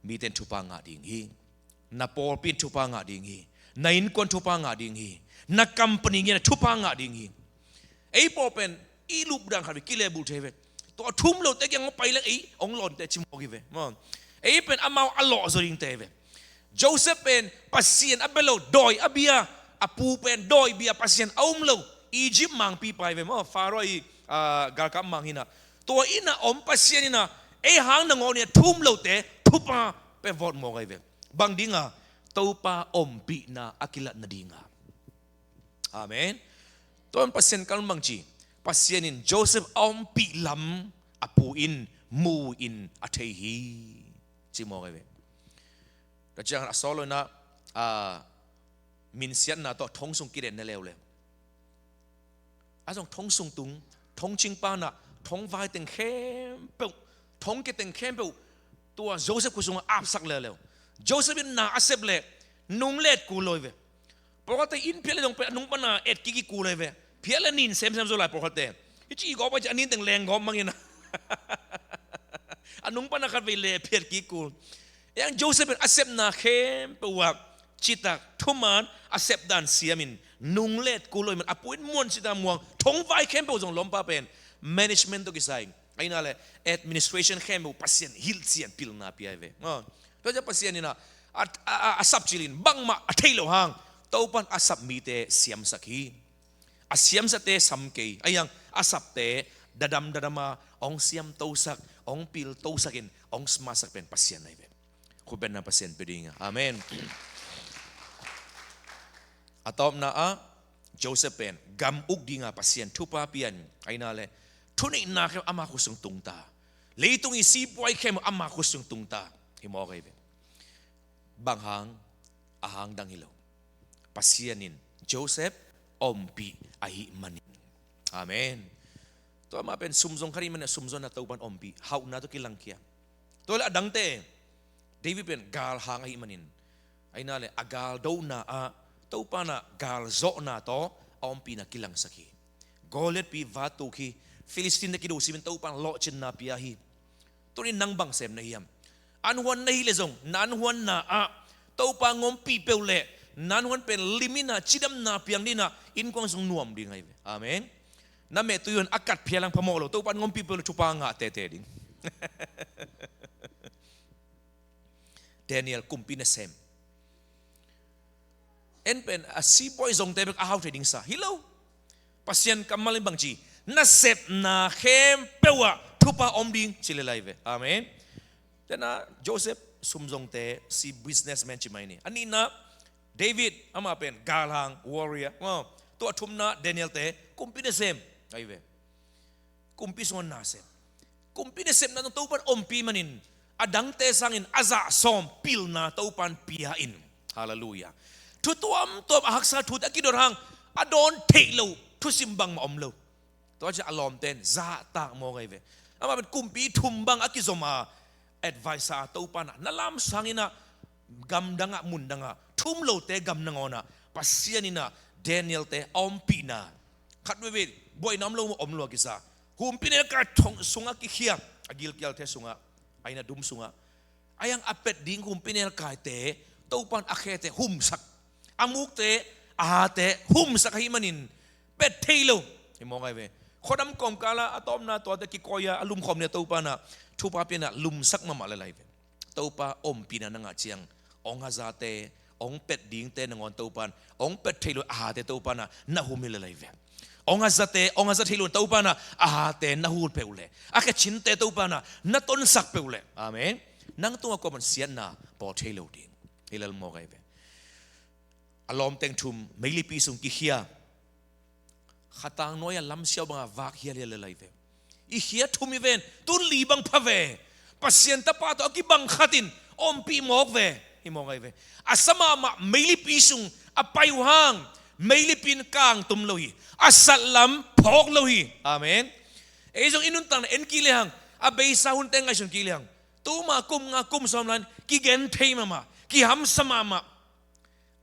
mite in thupha ngah ding hi. Na pawlpi in thupha ngah ding hi. Na innkuan thupha ngah ding hi. Na company ngen a thupha ngah ding hi. Ei pawl pen i lupdan khat ve, kilehbulh thei ve. Tua thu um lote kiang hong pai leng ei hong lawnte ci mawk hi ve, maw? Ei pen amau a lawh zaw dingte hi ve. Joseph pen Pasian a bia lo, dawi a bia, a pu pen dawi bia, Pasian a um lo, Egypt mangpipa hi ve maw, Pharaoh i, ah, galkap mang hi-in ah. Tua in ah om Pasian in ah, ei hang nangawn in ah thu um lote thupha pia vawt mawk ahi ve. Bang ding a? Topa ompihna a kilat nading a. Amen. Tua in Pasian kalsuan bang ci? Pasian in Joseph a ompih lam a pu in mu-in a thei hi, ci mawk ahi ve. Tua ciang a sawt lo-in ah, a, minsiatna tawh thong sung kiden na leuleu. A zong thong sung tung, thong cingpa in ah, thong vai teng khempeuh, thong ke teng khempeuh, tua Joseph khut sungah apsak leuleu. Joseph in na a sep leh nunglet kul lo hi ve. Pawlkhatte inn phiat leh zong pen a nung pan a et kik kul lo hi ve. Phiat leh nin semsem zaw lai pawlkhatte. Hih ci gawp a ci a nin teng leng gawp mang in ah. A nung pan a khatvei leh phiat kik kul. Ei hang Joseph in a sepna khempeuh ah citak thuman a sepdan siamin nunglet kul lo hi man, a pu in muan citak muang, thong vai khempeuh zong lawmpa pen management tawh kisai, ahi na leh administration khempeuh Pasian hilhcian pilna pia hi ve. Tua ciang Pasian in ah, a, a, a, a sap cil in bangmah a theih loh hang Topa in a sap mite siamsak hi. A siamsate sam kei, ahi hang a sapte dadam dadam a hong siamtosak, hong piltosak in hong smasak pen Pasian ahi ve. Khutbetna Pasian pia ding a. Amen. A tawpna ah Joseph pen gam uk ding a Pasian thupha pia in, ahi na leh thuneihna khempeuh ama khut sung tung ta. Leitung i sipuai khempeuh ama khut sung tung ta. Hi mawk ahi ve. Bang hang? A hang dang hi lo. Pasian in Joseph ompih ahih manin. Amen. Tua mah pen sum zong khat ahih manin a sum zonna Topa in ompih, hauhna tawh kilangkhia. Tua leh a dangte, David pen galhang ahih manin, ahi na leh a galdona ah Topa in ah galzawhna tawh a ompihna kilangsak hi. Goliath pi va tuk hi. Philistine-te kido simin Topa in lawhcinna pia hi. Tuni-in nang bang sem na hiam? Anhuan na hih leh zong na anhuanna ah Topa hong ompih peuh leh na anhuan pen lim in ah cidamna piang ding in ah innkuan sung nuam ding ahi ve. Amen. Na meh tui hun a kat phial hang phamawh lo, Topa in hong ompih peuh leh thupha ngah teitei ding. Daniel, kumpi nasem. En pen a sipuai zongte bek a hau thei ding sa hi lo. Pasian kammal in bang ci? Na sepna khempeuh ah thupha om ding, ci lel ahi ve. Amen. Tua in ah Joseph sum zongte, si businessman ci mai ni. A nihna David, amah pen galhang, warrior. Maw, tua thumna Daniel-te kumpi nasem ahi ve. Kumpi sungah nasem. Kumpi nasepna zong Topa in ompih manin a dangte sangin a zah sawm pilna Topa in pia in. Halleluiah. Thu tuamtuam, a haksa thute a kidot hang a dawn theih loh thusim bangmah om lo. Tua ciang a lawmte in zahtak mawk ahi ve. Amah pen kumpi thum bang a kizom a adviser a, Topa in ah na lamsang in ah gamdang ah, mundang ah, thu um lote gam nangawn ah Pasian in ah Daniel-te a ompihna, khat veivei buaina om lo, om lo a kisa, humpinelkai thong sungah kikhia, a gilkialte sungah, a inn a dum sungah. Ahi hang a pet ding humpinelkaite Topa in a khete humsak, a mukte, a hate humsak ahih manin pet thei lo. Hi mawk ahi ve. Khuadam kawmkal ah a tawpna tuate kikawi a, a lumkhawm ni a, Topa in ah thupha pia in ah lumsak mahmah lel ahi ve. Topa ompihna na ngah ciang hong hazate, hong pet dingte nangawn Topa in, hong pet theih loh a hate Topa in ah na hum hi lel ahi ve. Hong hazate, hong haza theih loh Topa in ah a hate na hum peuh leh, a khecinte Topa in ah na tonsak peuh leh, amen, nang tungah kuaman siatna pawl thei lo ding. Hi lel mawk ahi ve. A lawmteng thum meilipi sung kikhia, khatang nuai-a lamsiau banga vak hialhial lel ahi ve. I khia thum hi ven, tun li bang pha ve. Pasian Tapa tawh a kibang khat in ompih mawk ve. Hi mawk ahi ve. A sa mahmah meilipi sung a pai uh hang, meilipi in kangtum lo hi. A sat lam phawk lo hi. Amen. Ei zong i nuntakna en kik lehang, a beisa hunte ngaihsun kik lehang, tuma kum nga kum sawm lai-in kigen thei mahmah, kihamsa mahmah.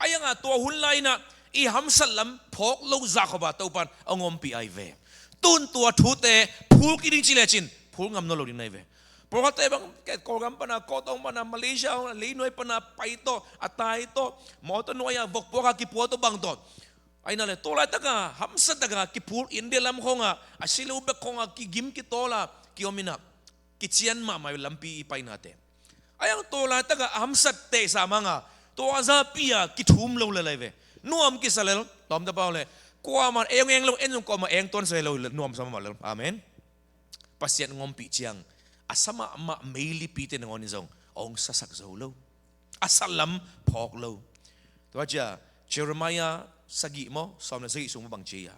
Ahi hanga tua hun lai-in ah i hamsat lam phawk lo zah khop a Topa in hong ompih ahi ve. Tun tua thute phul kik ding ci lecin phul ngam nawn lo ding na hi ve. Pawlkhatte bang, Kawlgam pana, Kawtawng pana, Malaysia, leinuai pana pai tawh, a tai tawh, mawtaw nuai-a vok puaka kipuak tawh bang tawh. Ahi na le, tua laitaka hamsataka kiphul India lam khawngah, a silo bek khawngah kigim kitawla kiom in ah, kician mahmah lampi i painate. Ahi hang tua laitaka a hamsat tehsa manga, Tua zapi a kithum lo lel ahi ve. Nuam kisa lel, lawmta pau le. Kuamah eng eng lo, en zong kuamah eng tuan sa lo, nuam sa mah lel. Amen. Pasian hong ompih ciang, a sa mahmah meilipite nangawn in zong hong sasak zo lo. A sat lam phawk lo. Tua cia, Jeremiah sagih maw, sawm le sagih sung maw bang ci a,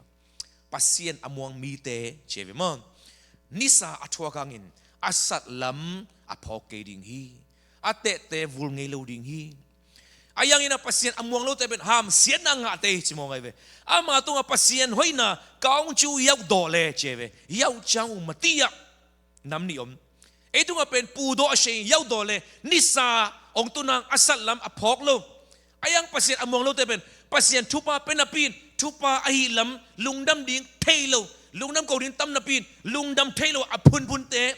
Pasian a muang mite ci ve maw. Nisa a thuak hangin a sat lam a phawk kei ding hi. A tehte vul ngei lo ding hi. A yangin a Pasian a muang lote pen hamsiatna ngahte hi ci mawk ahi ve. Ama tungah Pasian hoihna kawng cu yauh dawh le ci ve. Yauh cang uh mati ah nam nih om. Ei tungah pen pu dawh a sei, yauh dawh le nisa hong tunang a sat lam a phawk lo. A yang Pasian a muang lote pen Pasian thupha pe napi in thupha ahih lam lungdam ding thei lo, lungdam ko ding tam napi in lungdam thei lo a phunphunte,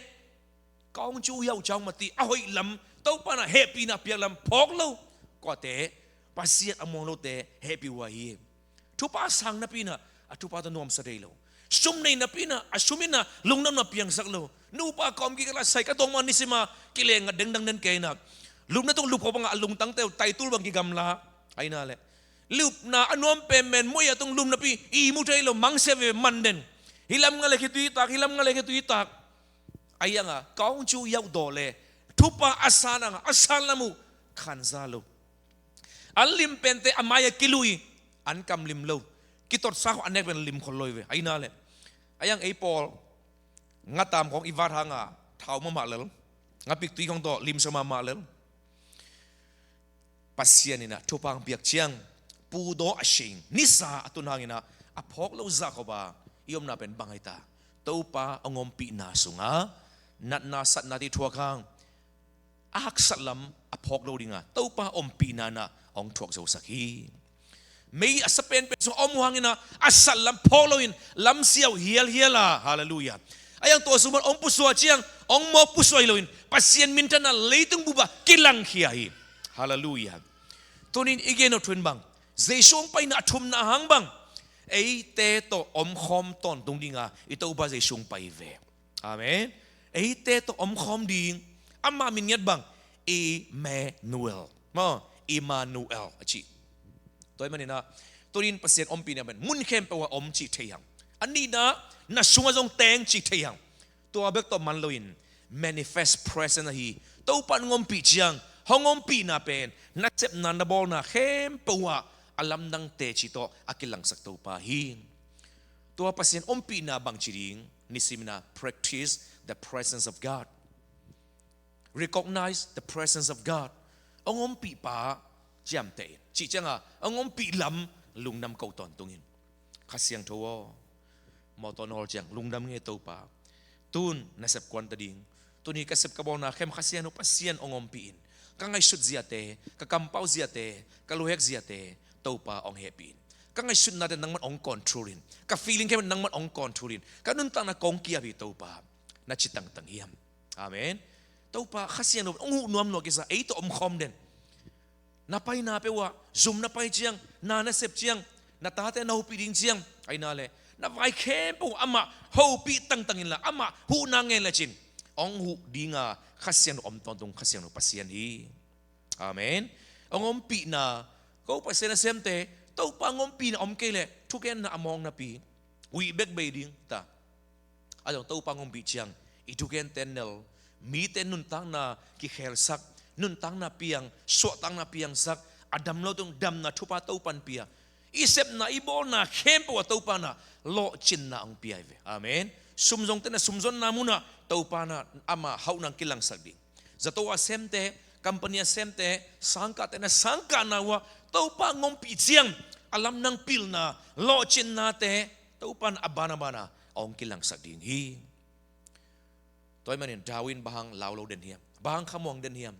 kawng cu yauh cang mati a hoih lam, Topa na hehpihna piak lam phawk lo. Kuate, Pasian a muang lote hehpih uh ahi hi. Thupha sang napi in a thupha tawh nuamsa thei lo. Sum nei napi in a sum in a lungdamna piangsak lo. Nupa kawm kikal a sai ka tawng mah nisim a kileng a dengdang den kei in a, lupna tung lup khawp bang a lungtangte uh taitul bang kigamla. Ahi na le, lupna a nuam penpen muai a tung lum napi i mu thei lo, mangsia ve man den. Hi lam nga le khitui tak, hi lam nga le khitui tak. A yang a kawng cu yauh dawh le thupha a san ang a, a san lam uh khanza lo. An lim pente a mai a kilui, an kam lim lo. Kitotsa khawng a nek pen lim khol lo hi ve. Ahi na le, a yang ei pawl nga tam khawng i vat hang a thau mahmah lel, nga piktui khawng tawh limsa mahmah lel. Pasian in a thupha hong piak ciang, pu dawh a sing nisa a tun hangin a, a phawk lo zah khawp a i omna pen bang ahi ta? Topa hong ompihna sungah natna satna ti thuak hang, a haksat lam a phawk lo ding a, Topa ompihna in a hong thuak zosak hi. Mei a sa penpen sung a om uh hangin a, a sat lam phawk loin lamsiau hialhial a. Halleluiah. A yang tua sung pan hong pusuah ciang, hong mawk pusuah hi loin Pasian minthanna leitung bup ah kilangkhia hi. Halleluiah. Tunin i gen uh thu in bang, Jesu hong paina a thumna hang bang, eite tawh omkhawm tawntung dinga i Topa Jesu hong pai ve. Amen. Eite tawh omkhawm ding. Ama min ngiat bang, Emmanuel. Maw, Emmanuel a ci. Tua ahih manin a, tunin Pasian ompihna pen mun khempeuh ah om cih thei hang. A nihna, na sungah zong teng cih thei hang. Tua bek tawh man loin manifest presence ahi. Topa in hong ompih ciang, hong ompihna pen nasepna na bawlna khempeuh ah a lamdang teci tawh a kilangsak Topa hi. Tua Pasian ompihna bangci ding, nisim in a practice the presence of God. Recognize the presence of God. Hong ompih pa ciamteh in, cih ciangin hong ompih lam lungdam ko tawntungin. Kha Siangtho aw, mawtaw na hol ciang lungdam ing ei Topa. Tun nasep kuan ta ding. Tuni ka sep ka bawlna khem Kha Siangtho Pasian hong ompih in. Ka ngaihsut ziate, ka kampau ziate, ka luhek ziate Topa hong hehpih in. Ka ngaihsutnate nangman hong control in. Ka feeling khem nangman hong control in. Ka nuntakna kong kiap hi Topa, na ci tangtang hiam? Amen. Topa Kha Siangtho hong huh nuam lua kisa, ei tawh omkhawm den. Na paina peuh ah zum na pai ciang, na na sep ciang, na tate na hopih ding ciang, ahi na le, na vai khempeuh amah hopih tangtang inla, amah huhna ngen lecin hong huh dinga Kha Siangtho om tawntung Kha Siangtho Pasian hi. Amen. Hong ompihna, ko Pasian nasemte, Topa hong ompihna om kei leh thugenna a mawk napi, huih bek bei ding ta. A zong Topa hong ompih ciang i thugente nel, mite nuntakna kikhelsak, nuntakna piang, suahtakna piangsak, a dam lo tung damna thupha Topa in pia. I sepna i bawlna khempeuh ah Topa in a lawhcinna hong pia hi ve. Amen. Sum zongte na sumzonna munah Topa in a ama hauhna hong kilangsak ding. Zato a semte, company a semte, sangkahte na sangkahna uh ah Topa hong ompih ciang a lamdang pilna, lawhcinnate Topa in a banah banah hong kilangsak ding hi. Tua ahih manin David in bang hang lau lo den hiam? Bang hang khamuang den hiam?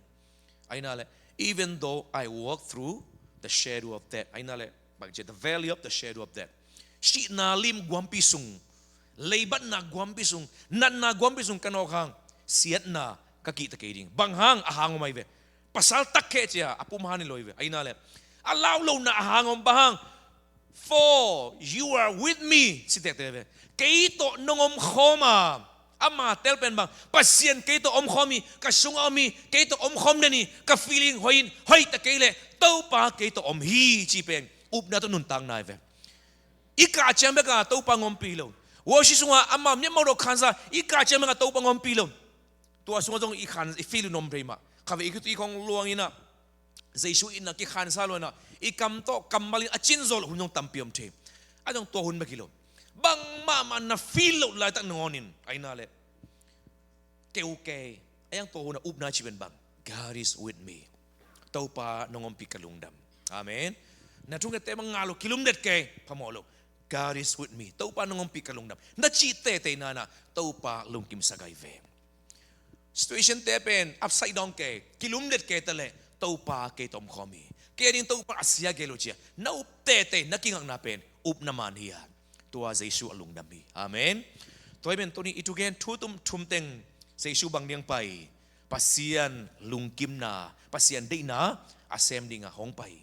Ahi na le, even though I walk through the shadow of death. Ahi na le, bang ci, the valley of the shadow of death. Sihna lim guampi sung, leibatna guampi sung, natna guampi sung ka nawk hang, siatna ka kihta kei ding. Bang hang? A hang om ahi ve. Pasal tak kheh cia a pum han hi lo hi ve. Ahi na le, a lau lohna a hang om, bang hang? For you are with me, ci tektek ve. Kei tawh nong omkhawm a, ama tel pen bang, Pasian kei tawh omkhawm hi, ka sungah om hi, kei tawh omkhawm den hi, ka feeling hoih in, hoih ta kei leh Topa kei tawh om hi, cih pen upna tawh nuntakna hi ve. I kah ciang bek a Topa hong ompih lo. Worship sungah ama miamau dawh khansa, i kah ciang bek a Topa hong ompih lo. Tua sungah zong i khan, i feel uh nuam thei mah. Khatvei i khut i khong luang in ah, Jesu itna kikhansa lo in ah, i kam tawh kammal in a cinzaw loh hun zong tampi om thei. A zong tua hun bek hi lo. Bangmah mah na feel loh laitak nangawn in, a hi na leh keu kei. A hi hang tua hun a upna cih pen bang? God is with me. Topa nong ompih ka lungdam. Amen. Na thungette bang ngah lo, kilumlet kei, phamawh lo. God is with me. Topa nong ompih ka lungdam, na cih teitei na in ah Topa lungkimsak ahi ve. Situation te pen upside down kei, kilumlet kei ta leh Topa kei tawh omkhawm hi. Kei a ding Topa a sia kei lo ci a na up teitei, na kingakna pen upna man hi a. Tua Jesu a lungdam hi. Amen. Tua hi pen tuni i thugen thu tum thum teng Jesu bang ding hong pai? Pasian lungkimna, Pasian deihna a sem ding a hong pai.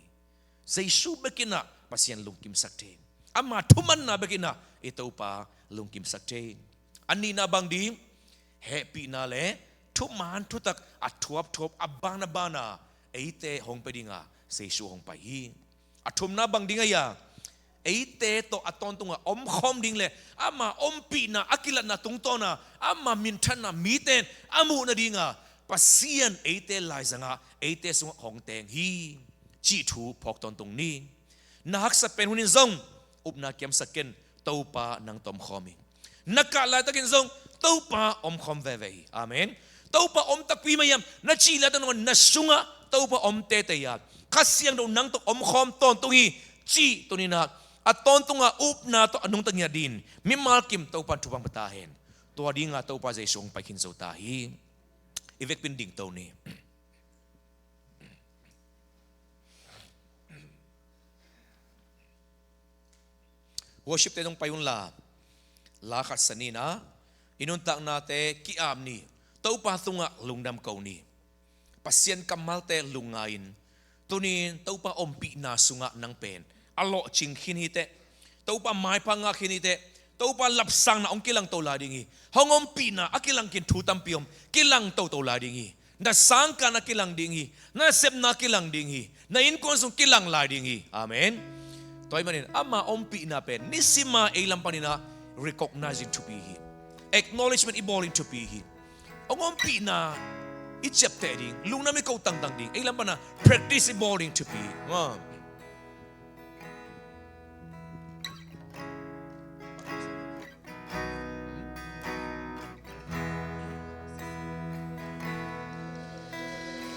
Jesu bek in ah Pasian lungkimsak thei. Ama thumanna bek in ah i Topa lungkimsak thei. A nihna bang ding? Hehpihna le thuman thutak a thuapthuap, a ban a ban a eite hong pia ding a Jesu hong pai hi. A thumna bang ding a hi a? Eite tawh a tawntung a omkhawm ding le ama ompihna a kilatna tungtawn a ama minthanna mite in a muh nading a Pasian eite laizang ah, eite sungah hong teng hi, cih thu phawk tawntung ni. Na haksat pen hun in zong upna kiamsak ken, Topa nang tawh omkhawm hi. Na kah laitakin zong Topa omkhawm veve hi. Amen. Topa om takpi mah hiam na cih laitak nangawn na sungah Topa om teitei a, Kha Siangtho nang tawh omkhawm tawntung hi, cih tuni in ah a tawntung a upna tawh a nungta ngiat ding in mimal kim Topa in thupha pia ta hen. Tua ding a Topa Jesu hong pai khin zo ta hi. I vekpi in dingto ni. Worship te zong pai un la, la khat sa ni in ah, i nuntaknate ki-ap ni, Topa tungah lungdam ko ni. Pasian kammalte lungngai in, tuni in Topa ompihna sungah nang pen a lawhcing khin hi teh, Topa maipha ngah khin hi teh, Topa lapsangna hong kilang to lai ding hi. Hong ompihna a kilang khin thu tampi om, kilang toto lai ding hi. Na sangkahna kilang ding hi. Na nasepna kilang ding hi. Na innkuan sung kilang lai ding hi. Amen. Tua ahih manin ama ompihna pen nisim a ei lam panin ah recognizing thupi hi. Acknowledgement i bawl ding thupi hi. Hong ompihna i ciapteh ding, lungdam i ko tangtang ding, ei lam pan a practice i bawl ding thupi hi.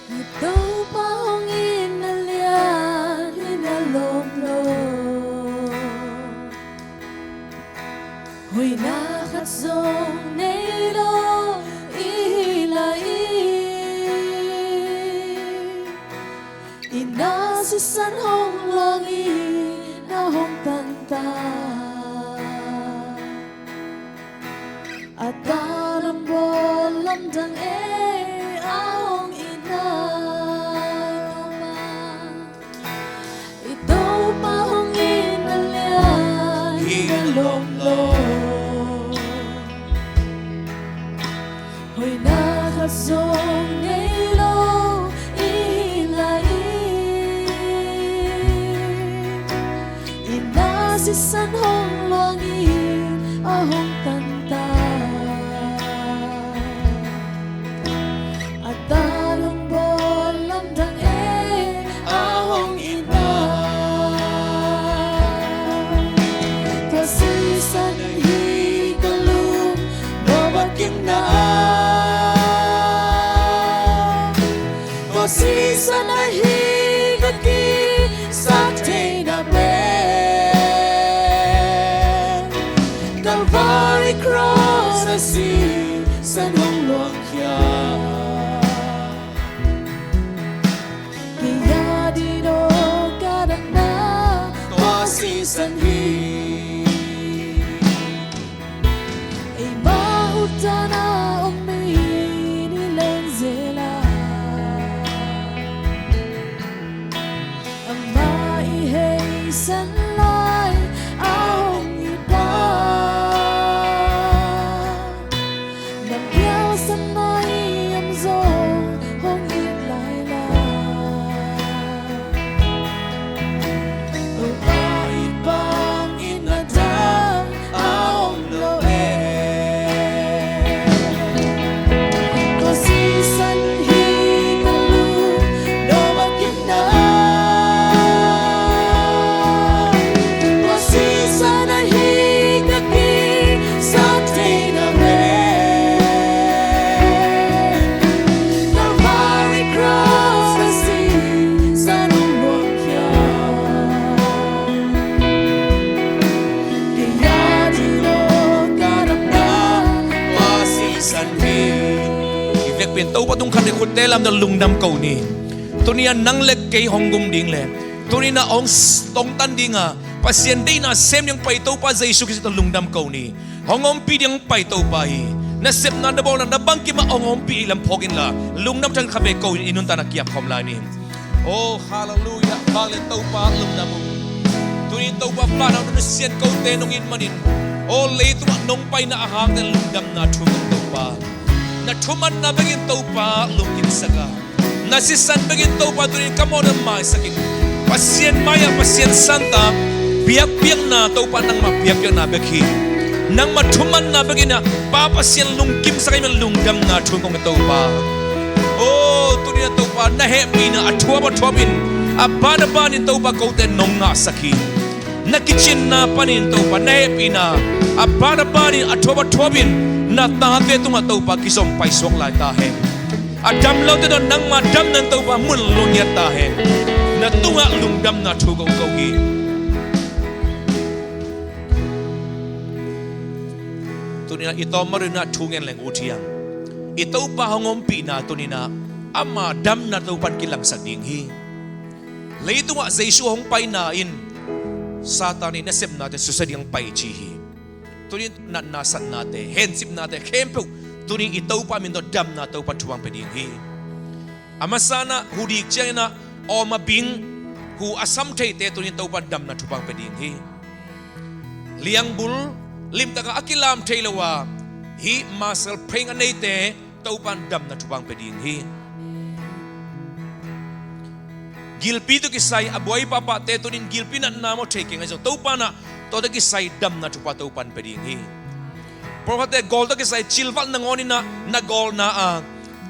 Na Topa hong itna lian hi, na lawm lo. Hoihna khat zong nei lo i hi lai. I na sisan hong luang in a hong tan ta. A ta lam bawl lamdang ei a hong itna. I Topa hong itna lian hi, na lawm lo. Hoihna khat zong nei lo i hi lai. I na sisan hong luang in a hong tan ta. A ta lam bawl lamdang ei a hong itna. Tua sisan hi ka lungnuam a kimna. Tua sisan ahi ka kisaktheihna pen. Calvary Cross a sisan hong luang khia. Kei a ding dawh ka dahna tua sisan hi. Eimah utdan a om in i leng zel a, amah i heisan lai a hong it a. Na pialsan mai om zong hong it lai la. Pen Topa tung khat le khutte lam tawh lungdam ko ni. Tuni-a nang le kei hong gum ding le tuni-in a hong s-, tongtan dinga Pasian deihna sem ding pai Topa Jesu Khristo tawh lungdam ko ni. Hong ompih ding pai Topa hi. Na sepna, na bawlna, na bangkimah hong ompih i lam phawk inla lungdam thang kha ve ko in i nuntakna kiap khawm lai ni. Oh, halleluiah. Vanglian Topa lungdam ung. Tuni-in Topa, plan a na sian kote nong it manin, oh, leitungah nong paina a hangte lungdamna thu kong Topa. Na thumanna bek in Topa lungkimsak a, na sisan bek in Topa tuni-in ka mawhna maisak in. Pasian mai-ah Pasian santa biakpiakna Topa nangmah biakpiakna bek hi. Nangmah thumanna bek in a Pa Pasian lungkimsak a, i man lungdamna thu kong Topa. Oh, tuni-in a Topa na hehpihna a thuap a thuap in, a ban a ban in Topa kote nong ngahsak hi. Na kicinna panin Topa na hehpihna a ban a ban in a thuap a thuap in na tate tungah Topa kizom paisuak lai ta hen. A dam lote tawh nangma damna in Topa mun lungngiat ta hen. Na tungah lungdamna thu kong ko hi. Tuni-in a i tawm mah in a thu ngen leng ut hiam. I Topa hong ompihna tuni-in a ama damna Topa in kilangsak ding hi. Leitungah Jesu hong paina in Satan i nasepnate susia ding pai ci hi. Tuni-in natna satnate, hencipnate khempeuh tuni-in i Topa min tawh damna Topa in thupha pia ding hi. A masa-in a hudik ciangin a awm a bing, hu a sam theite tuni-in Topa in damna thupha pia ding hi. Liangbul limtaka a kilam thei lo a hih muscle pain a neite Topa in damna thupha pia ding hi. Gilpi tawh kisai a buai pahpahte tuni-in gilpi natna maw thei keng ahi zong Topa in a tua tawh kisai damna thupha Topa in pia ding hi. Pawlkhatte gawl tawh kisai cilvalh nangawn in a na gawlna a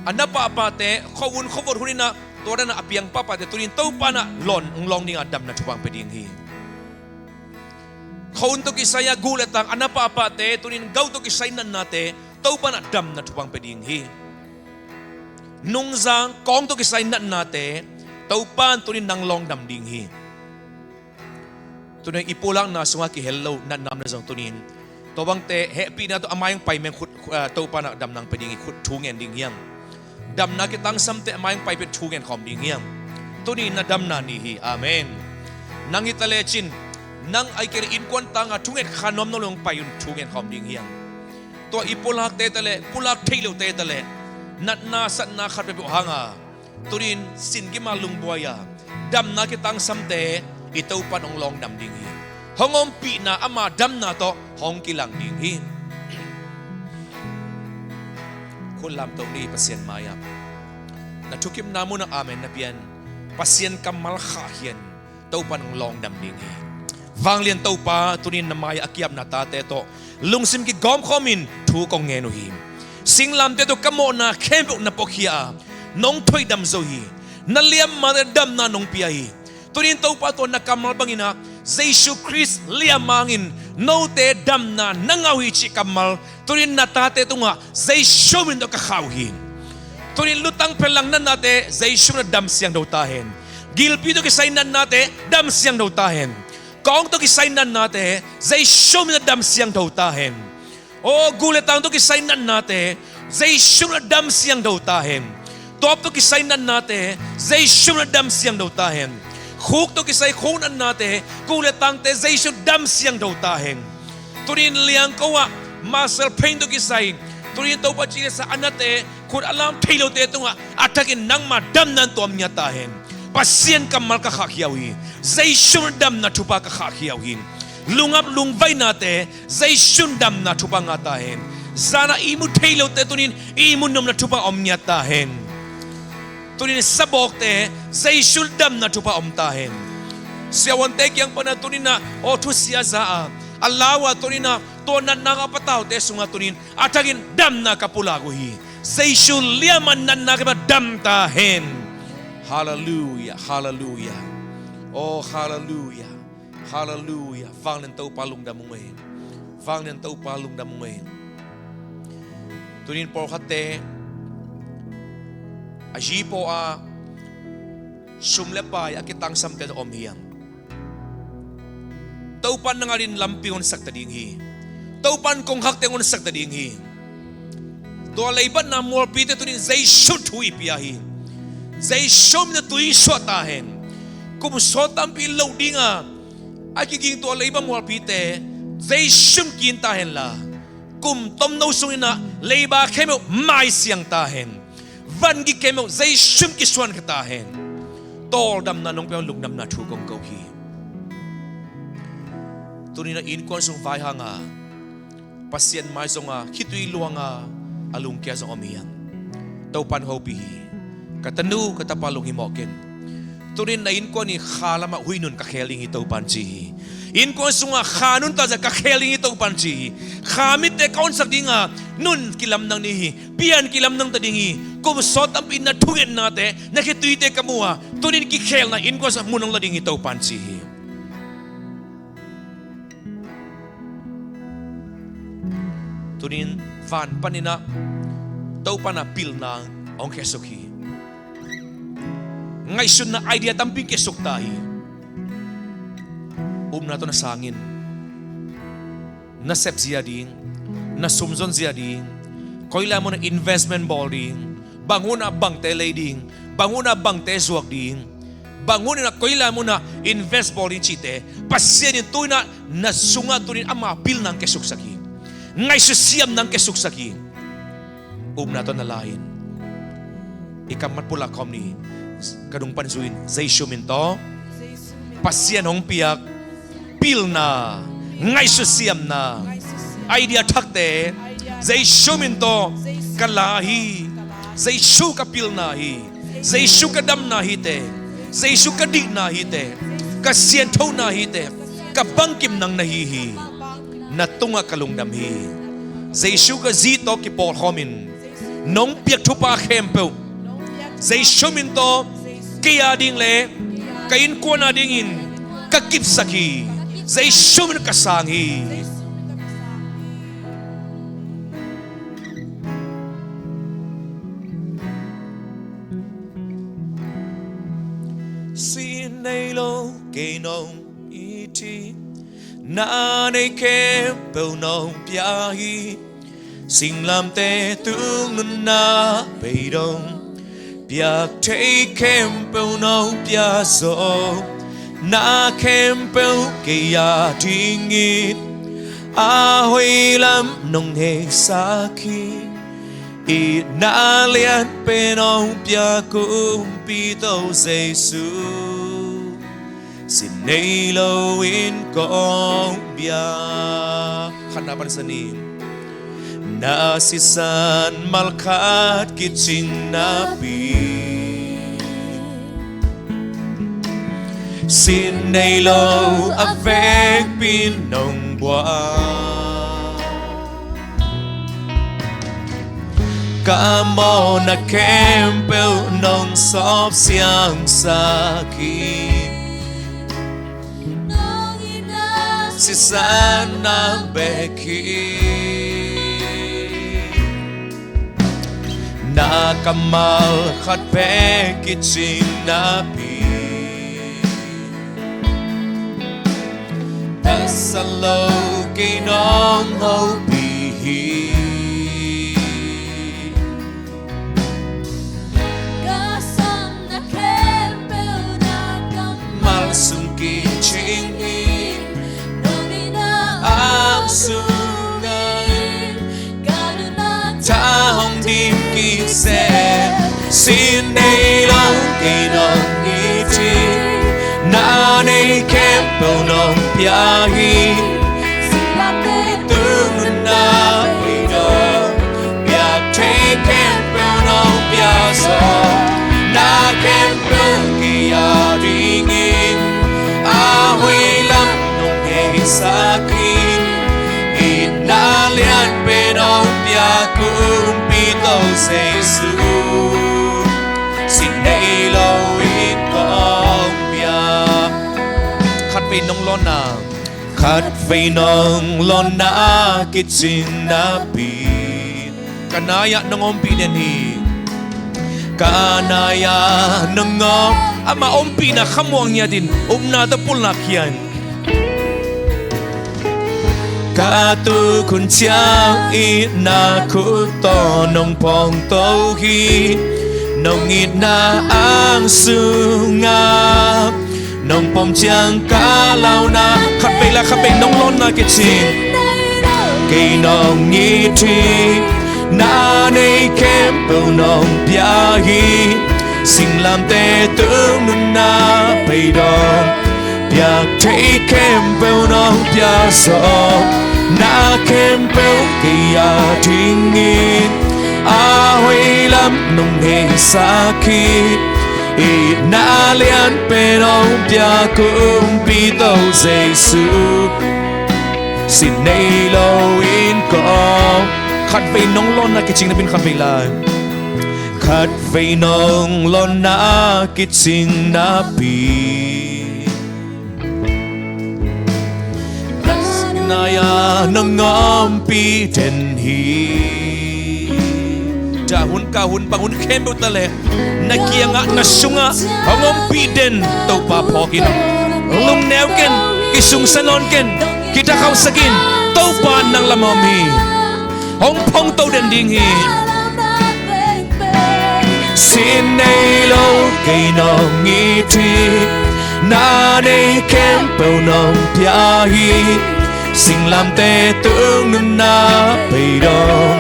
a na pahpahte khuahun khuavot hun in a tua dan a a piang pahpahte tuni-in Topa in a lawn hong lawng ding a damna thupha pia ding hi. Khuahun tawh kisai a guh le tang a na pahpahte tuni-in gauh tawh kisai natnate Topa in a damna thupha pia ding hi. Nungzang kawng tawh kisai natnate Topa in tuni-in nang lawng dam ding hi. Tuni-in i pulakna sungah kihel lo natna om leh zong tuni-in tua bangte hehpihna tawh a mai hong pai meng khut, ah, Topa in a damna pia ding hi. Khut thu ngen ding hiam? Damna kitangsamte a mai hong pai pen thu ngen khawm ding hiam? Tuni-in na damna ni hi. Amen. Nang hi ta lecin, nang ahih kei leh innkuan tanga thu ngen kha nuam nuam leh hong pai un thu ngen khawm ding hiam? Tua i pulakte ta leh pulak theih lote ta leh natna satna khat peuhpeuh hanga tuni-in sin kim a lungbuai a damna kitangsamte i Topa in hong lawng dam ding hi. Hong ompihna ama damna tawh hong kilang ding hi. Khut lamto ni Pasian mai-ah. Na thukimna munah amen na pian. Pasian kammal khahkhia in Topa in hong lawng dam ding hi. Vanglian Topa, tuni-in na mai-ah a kiapna tate tawh lungsim kigawmkhawm in thu kong ngen uh hi. Singlamteh tawh ka mawhna khempeuh na puakhia a nong thoihdam zo hi. Na liammate damna nong pia hi. Tuni-in Topa, tua na kammal bangin a Jesu Khrist liamma hangin note damna na ngah uh hi cih kammal tuni-in na tate tungah Jesu min tawh ka khah uh hi. Tuni-in lutang phellang natnate Jesu min tawh dam siangtho ta hen. Gilpi tawh kisai natnate dam siangtho ta hen. Kawng tawh kisai natnate Jesu min tawh dam siangtho ta hen. Aw, guh le tang tawh kisai natnate Jesu min tawh dam siangtho ta hen. Tuap tawh kisai natnate Jesu min tawh dam siangtho ta hen. Khuk tawh kisai khuk natnate, guh le tangte Jesu dam siangtho ta hen. Tuni-in liangko ah muscle pain tawh kisai, tuni-in Topa ci le sa a nate khut a lam thei lote tungah a thakin nangma damna in tuam ngiat ta hen. Pasian kammal ka khahkhia uh hi. Jesu damna thupha ka khahkhia uh hi. Lungap lungvainate Jesu damna thupha ngah ta hen. Zan a ihmu thei lote tuni-in ihmu nopna thupha om ngiat ta hen. Tuni-in sabawkte Jesu damna thupha om ta hen. Siavuante kiang pana tuni-in a aw thusia za a a lau a tuni-in a tua natna a pataute sungah tuni-in a thakin damna ka pulak uh hi. Jesu liamma natna ka pia dam ta hen. Halleluiah, halleluiah. Oh, halleluiah, halleluiah. Vanglian Topa lungdam ung ei. Vanglian Topa lungdam ung ei. Tuni-in pawlkhatte a zipaw a sum le pai a kitangsamte om hiam? Topa in nang adingin lampi hong sakta ding hi. Topa in kongkhakte hong sakta ding hi. Tua leibatna mualpite tunin Jesu thu i pia hi. Jesu min a tui suah ta hen. Kum sawt tampi loh dinga a kiging tua leibat mualpite Jesu min kin ta henla, kum tomno sungin ah leiba khempeuh maisiang ta hen. Van gik khempeuh Jesu min kisuan kha ta hen. Tawldamna nong pia un, lungdamna thu kong ko hi. Tunin a innkuan sung vai hanga Pasian mai zonga khitui luanga a lungkia zong om hi hang. Topan hopih hi. Ka tanu, ka tapa lunghimawh ken. Tunin na innkuan i kha lamah huih nun ka khel ding hi Topan ci hi. Innkuan sunga kha nuntak zia ka khel ding hi Topan ci hi. Kha mitte ka onsak dinga nun kilamdang ding hi. Pian kilamdang ta ding hi. Kum sawt tampi na thungetnate, na khituite ka mu a, tunin kikhelna innkuan sungah mun hong la ding hi Topan ci hi. Tunin van panin ah Topan a pilna hong khesuk hi. Ngaihsutna idea tampi khesuk ta hi. Upna tawh na sangin na sep zia ding, na sumzon zia ding, koi lai munah investment bawl ding, bang hunah bangte lei ding, bang hunah bangte zuak ding, bang hunin ah koi lai munah invest bawl ding cihte Pasian in tuinah na sungah tunin ama pilna hong khesuksak hi. Ngaihsut siamna hong khesuksak hi. Upna tawh na la-in i kammat pulak khawm ni. Ka nung pan zui-in Jesu min tawh Pasian hong piak pilna, ngaihsut siamna, idea thakte Jesu min tawh ka la hi. Jesu ka pilna hi. Jesu ka damna hi teh. Jesu ka dihna hi teh. Ka sianthona hi teh. Ka bangkim nang na hi hi. Na tungah ka lungdam hi. Jesu ka zi tawh kipawlkhawmin nong piak thupha khempeuh Jesu min tawh kei a ding le ka innkuan a dingin ka kipsak hi. Jesu min ka sang hi. Sin nei lo kei nong it hi. Na nei khempeuh nong pia hi. Singlamteh tung nunna beidong piak thei khempeuh nong pia zo. Na khempeuh kei a dingin a hoih lam nong heisak hi. Itna lianpen hong pia Kumpi Topa Jesu. Sin nei lo in kong bia. Khatna pan sani. Na sisan malkhat kicing napi, sin nei lo a vekpi nong buak. Ka mawhna khempeuh nong sawp siangsak hi. Sisan nang bek hi. Na kammal khat bek kicing napi, tasak lo kei nong hopih hi. Ka samna khempeuh na kammal sung kicing hi. Nong itna angsung na in ka nuntak tawh hong dim kik seh. Sin nei lo kei nong it hi. Na nei khempeuh nong pia hi. Singlamteh tung nunna beidong piak thei khempeuh nong pia zo. Na khempeuh kei a dingin a hoih lam nong heisak hi. Itna lianpen hong pia Kumpi Topa Jesu. Sin nei lo in kong bia. Khatvei nong lawnna, khatvei nong lawnna kicing napi, ka nai-ah nong ompih den hi. Ka nai-ah nong om, ama ompihna khamuang ngiatin upna tawh pulak hi-in. Ka tuk hun ciang itna khut tawh nong phawngto hi. Nong itna ang sungah nong pom ciang ka launa. Khatvei la khatvei nong lawnna kicing. Kei nong it hi. Na nei khempeuh nong pia hi. Singlamteh tung nunna pei dong. Piak thei khempeuh nong pia zaw. Na khempeuh kei a dingin a hoih lam nong heisak hi. Itna lian pen hong pia Kumpi Topa Jesu. Sin nei lo in kong. Khatvei nong lawnna kicing napi in khatvei lai. Khatvei nong lawnna kicing napi. Naya nong ompih den hi. Dah hun kah hun bang hun khempeuh ta leh na kiangah na sungah hong ompih den Topa phawk in. Lungneu ken, kisungsia nawn ken, kithakhauhsak in. Topa nang lam om hi. Hong phawngto den ding hi. Sin nei lo kei nong it hi. Na nei khempeuh nong pia hi. Singlamteh tung nunna pei dong.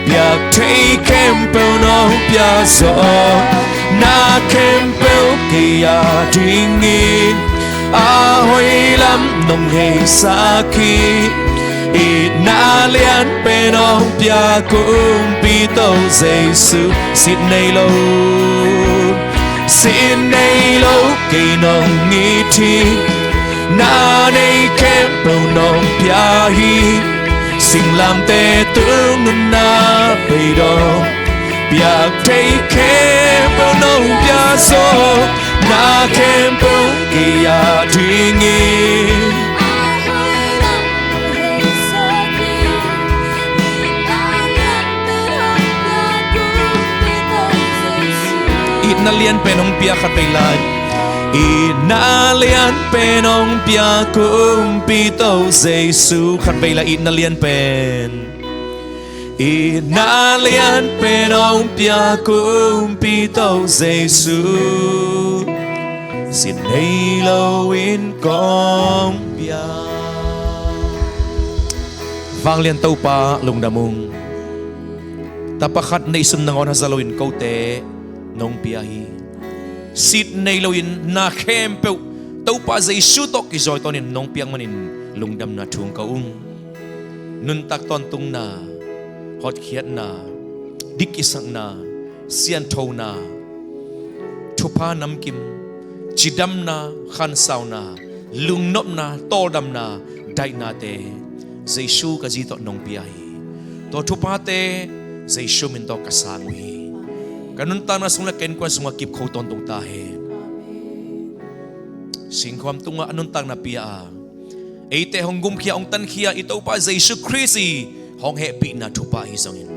Piak thei khempeuh nong pia zaw. Na khempeuh kei a dingin a hoih lam nong heisak hi. Itna lian pen hong pia Kumpi Topa Jesu. Sin nei lo, sin nei lo kei nong it hi. Na nei khempeuh nong pia hi. Singlamteh tung nunna pei dong. Piak thei khempeuh nong pia zaw. Na khempeuh kei a dingin. Itna lian pen hong pia khatvei lai. Itna lian pen hong pia Kumpi Topa Jesu. Khatvei lai itna lian pen. Itna lian pen hong pia Kumpi Topa Jesu. Sin nei lo in kong pia. Vanglian Topa lungdam ung. Tapa khat neisun nangawn haza loin kote nong pia hi. Sin nei loin na khempeuh Topa Jesu tawh kizawi tawnin nong piak manin lungdamna thu ko ung. Nuntak tawntungna, hotkhiatna, dik kisakna, sianthona, thupha namkim, cidamna, khansauna, lungnopna, tawldamna, daihnate Jesu ka zi tawh nong pia hi. Tua thuphate Jesu min tawh ka sang uh hi. Ka nuntakna sung le ka innkuan sungah kipkho tawntung ta hen. Singkhuam tungah a nuntakna pia a, eite hong gumkhia, hong tankhia i Topa Jesu Khrist i hong hehpihna thupha ahi zongin,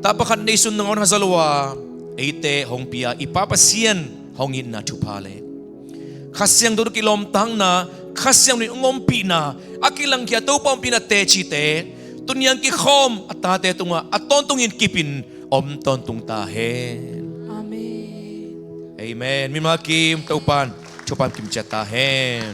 tapa khat neisun nangawn haza lo a eite hong pia i Pa Pasian hong itna thupha le Kha Siangtho tawh kilawmtatna, Kha Siangtho in hong ompihna, a kilangkhia Topa ompihna tecite tuniang kikhawm a tate tungah a tawntungin kipin om tawntung ta hen. Amen. Amen. Mimal kim Topan thupha kim ciat ta hen.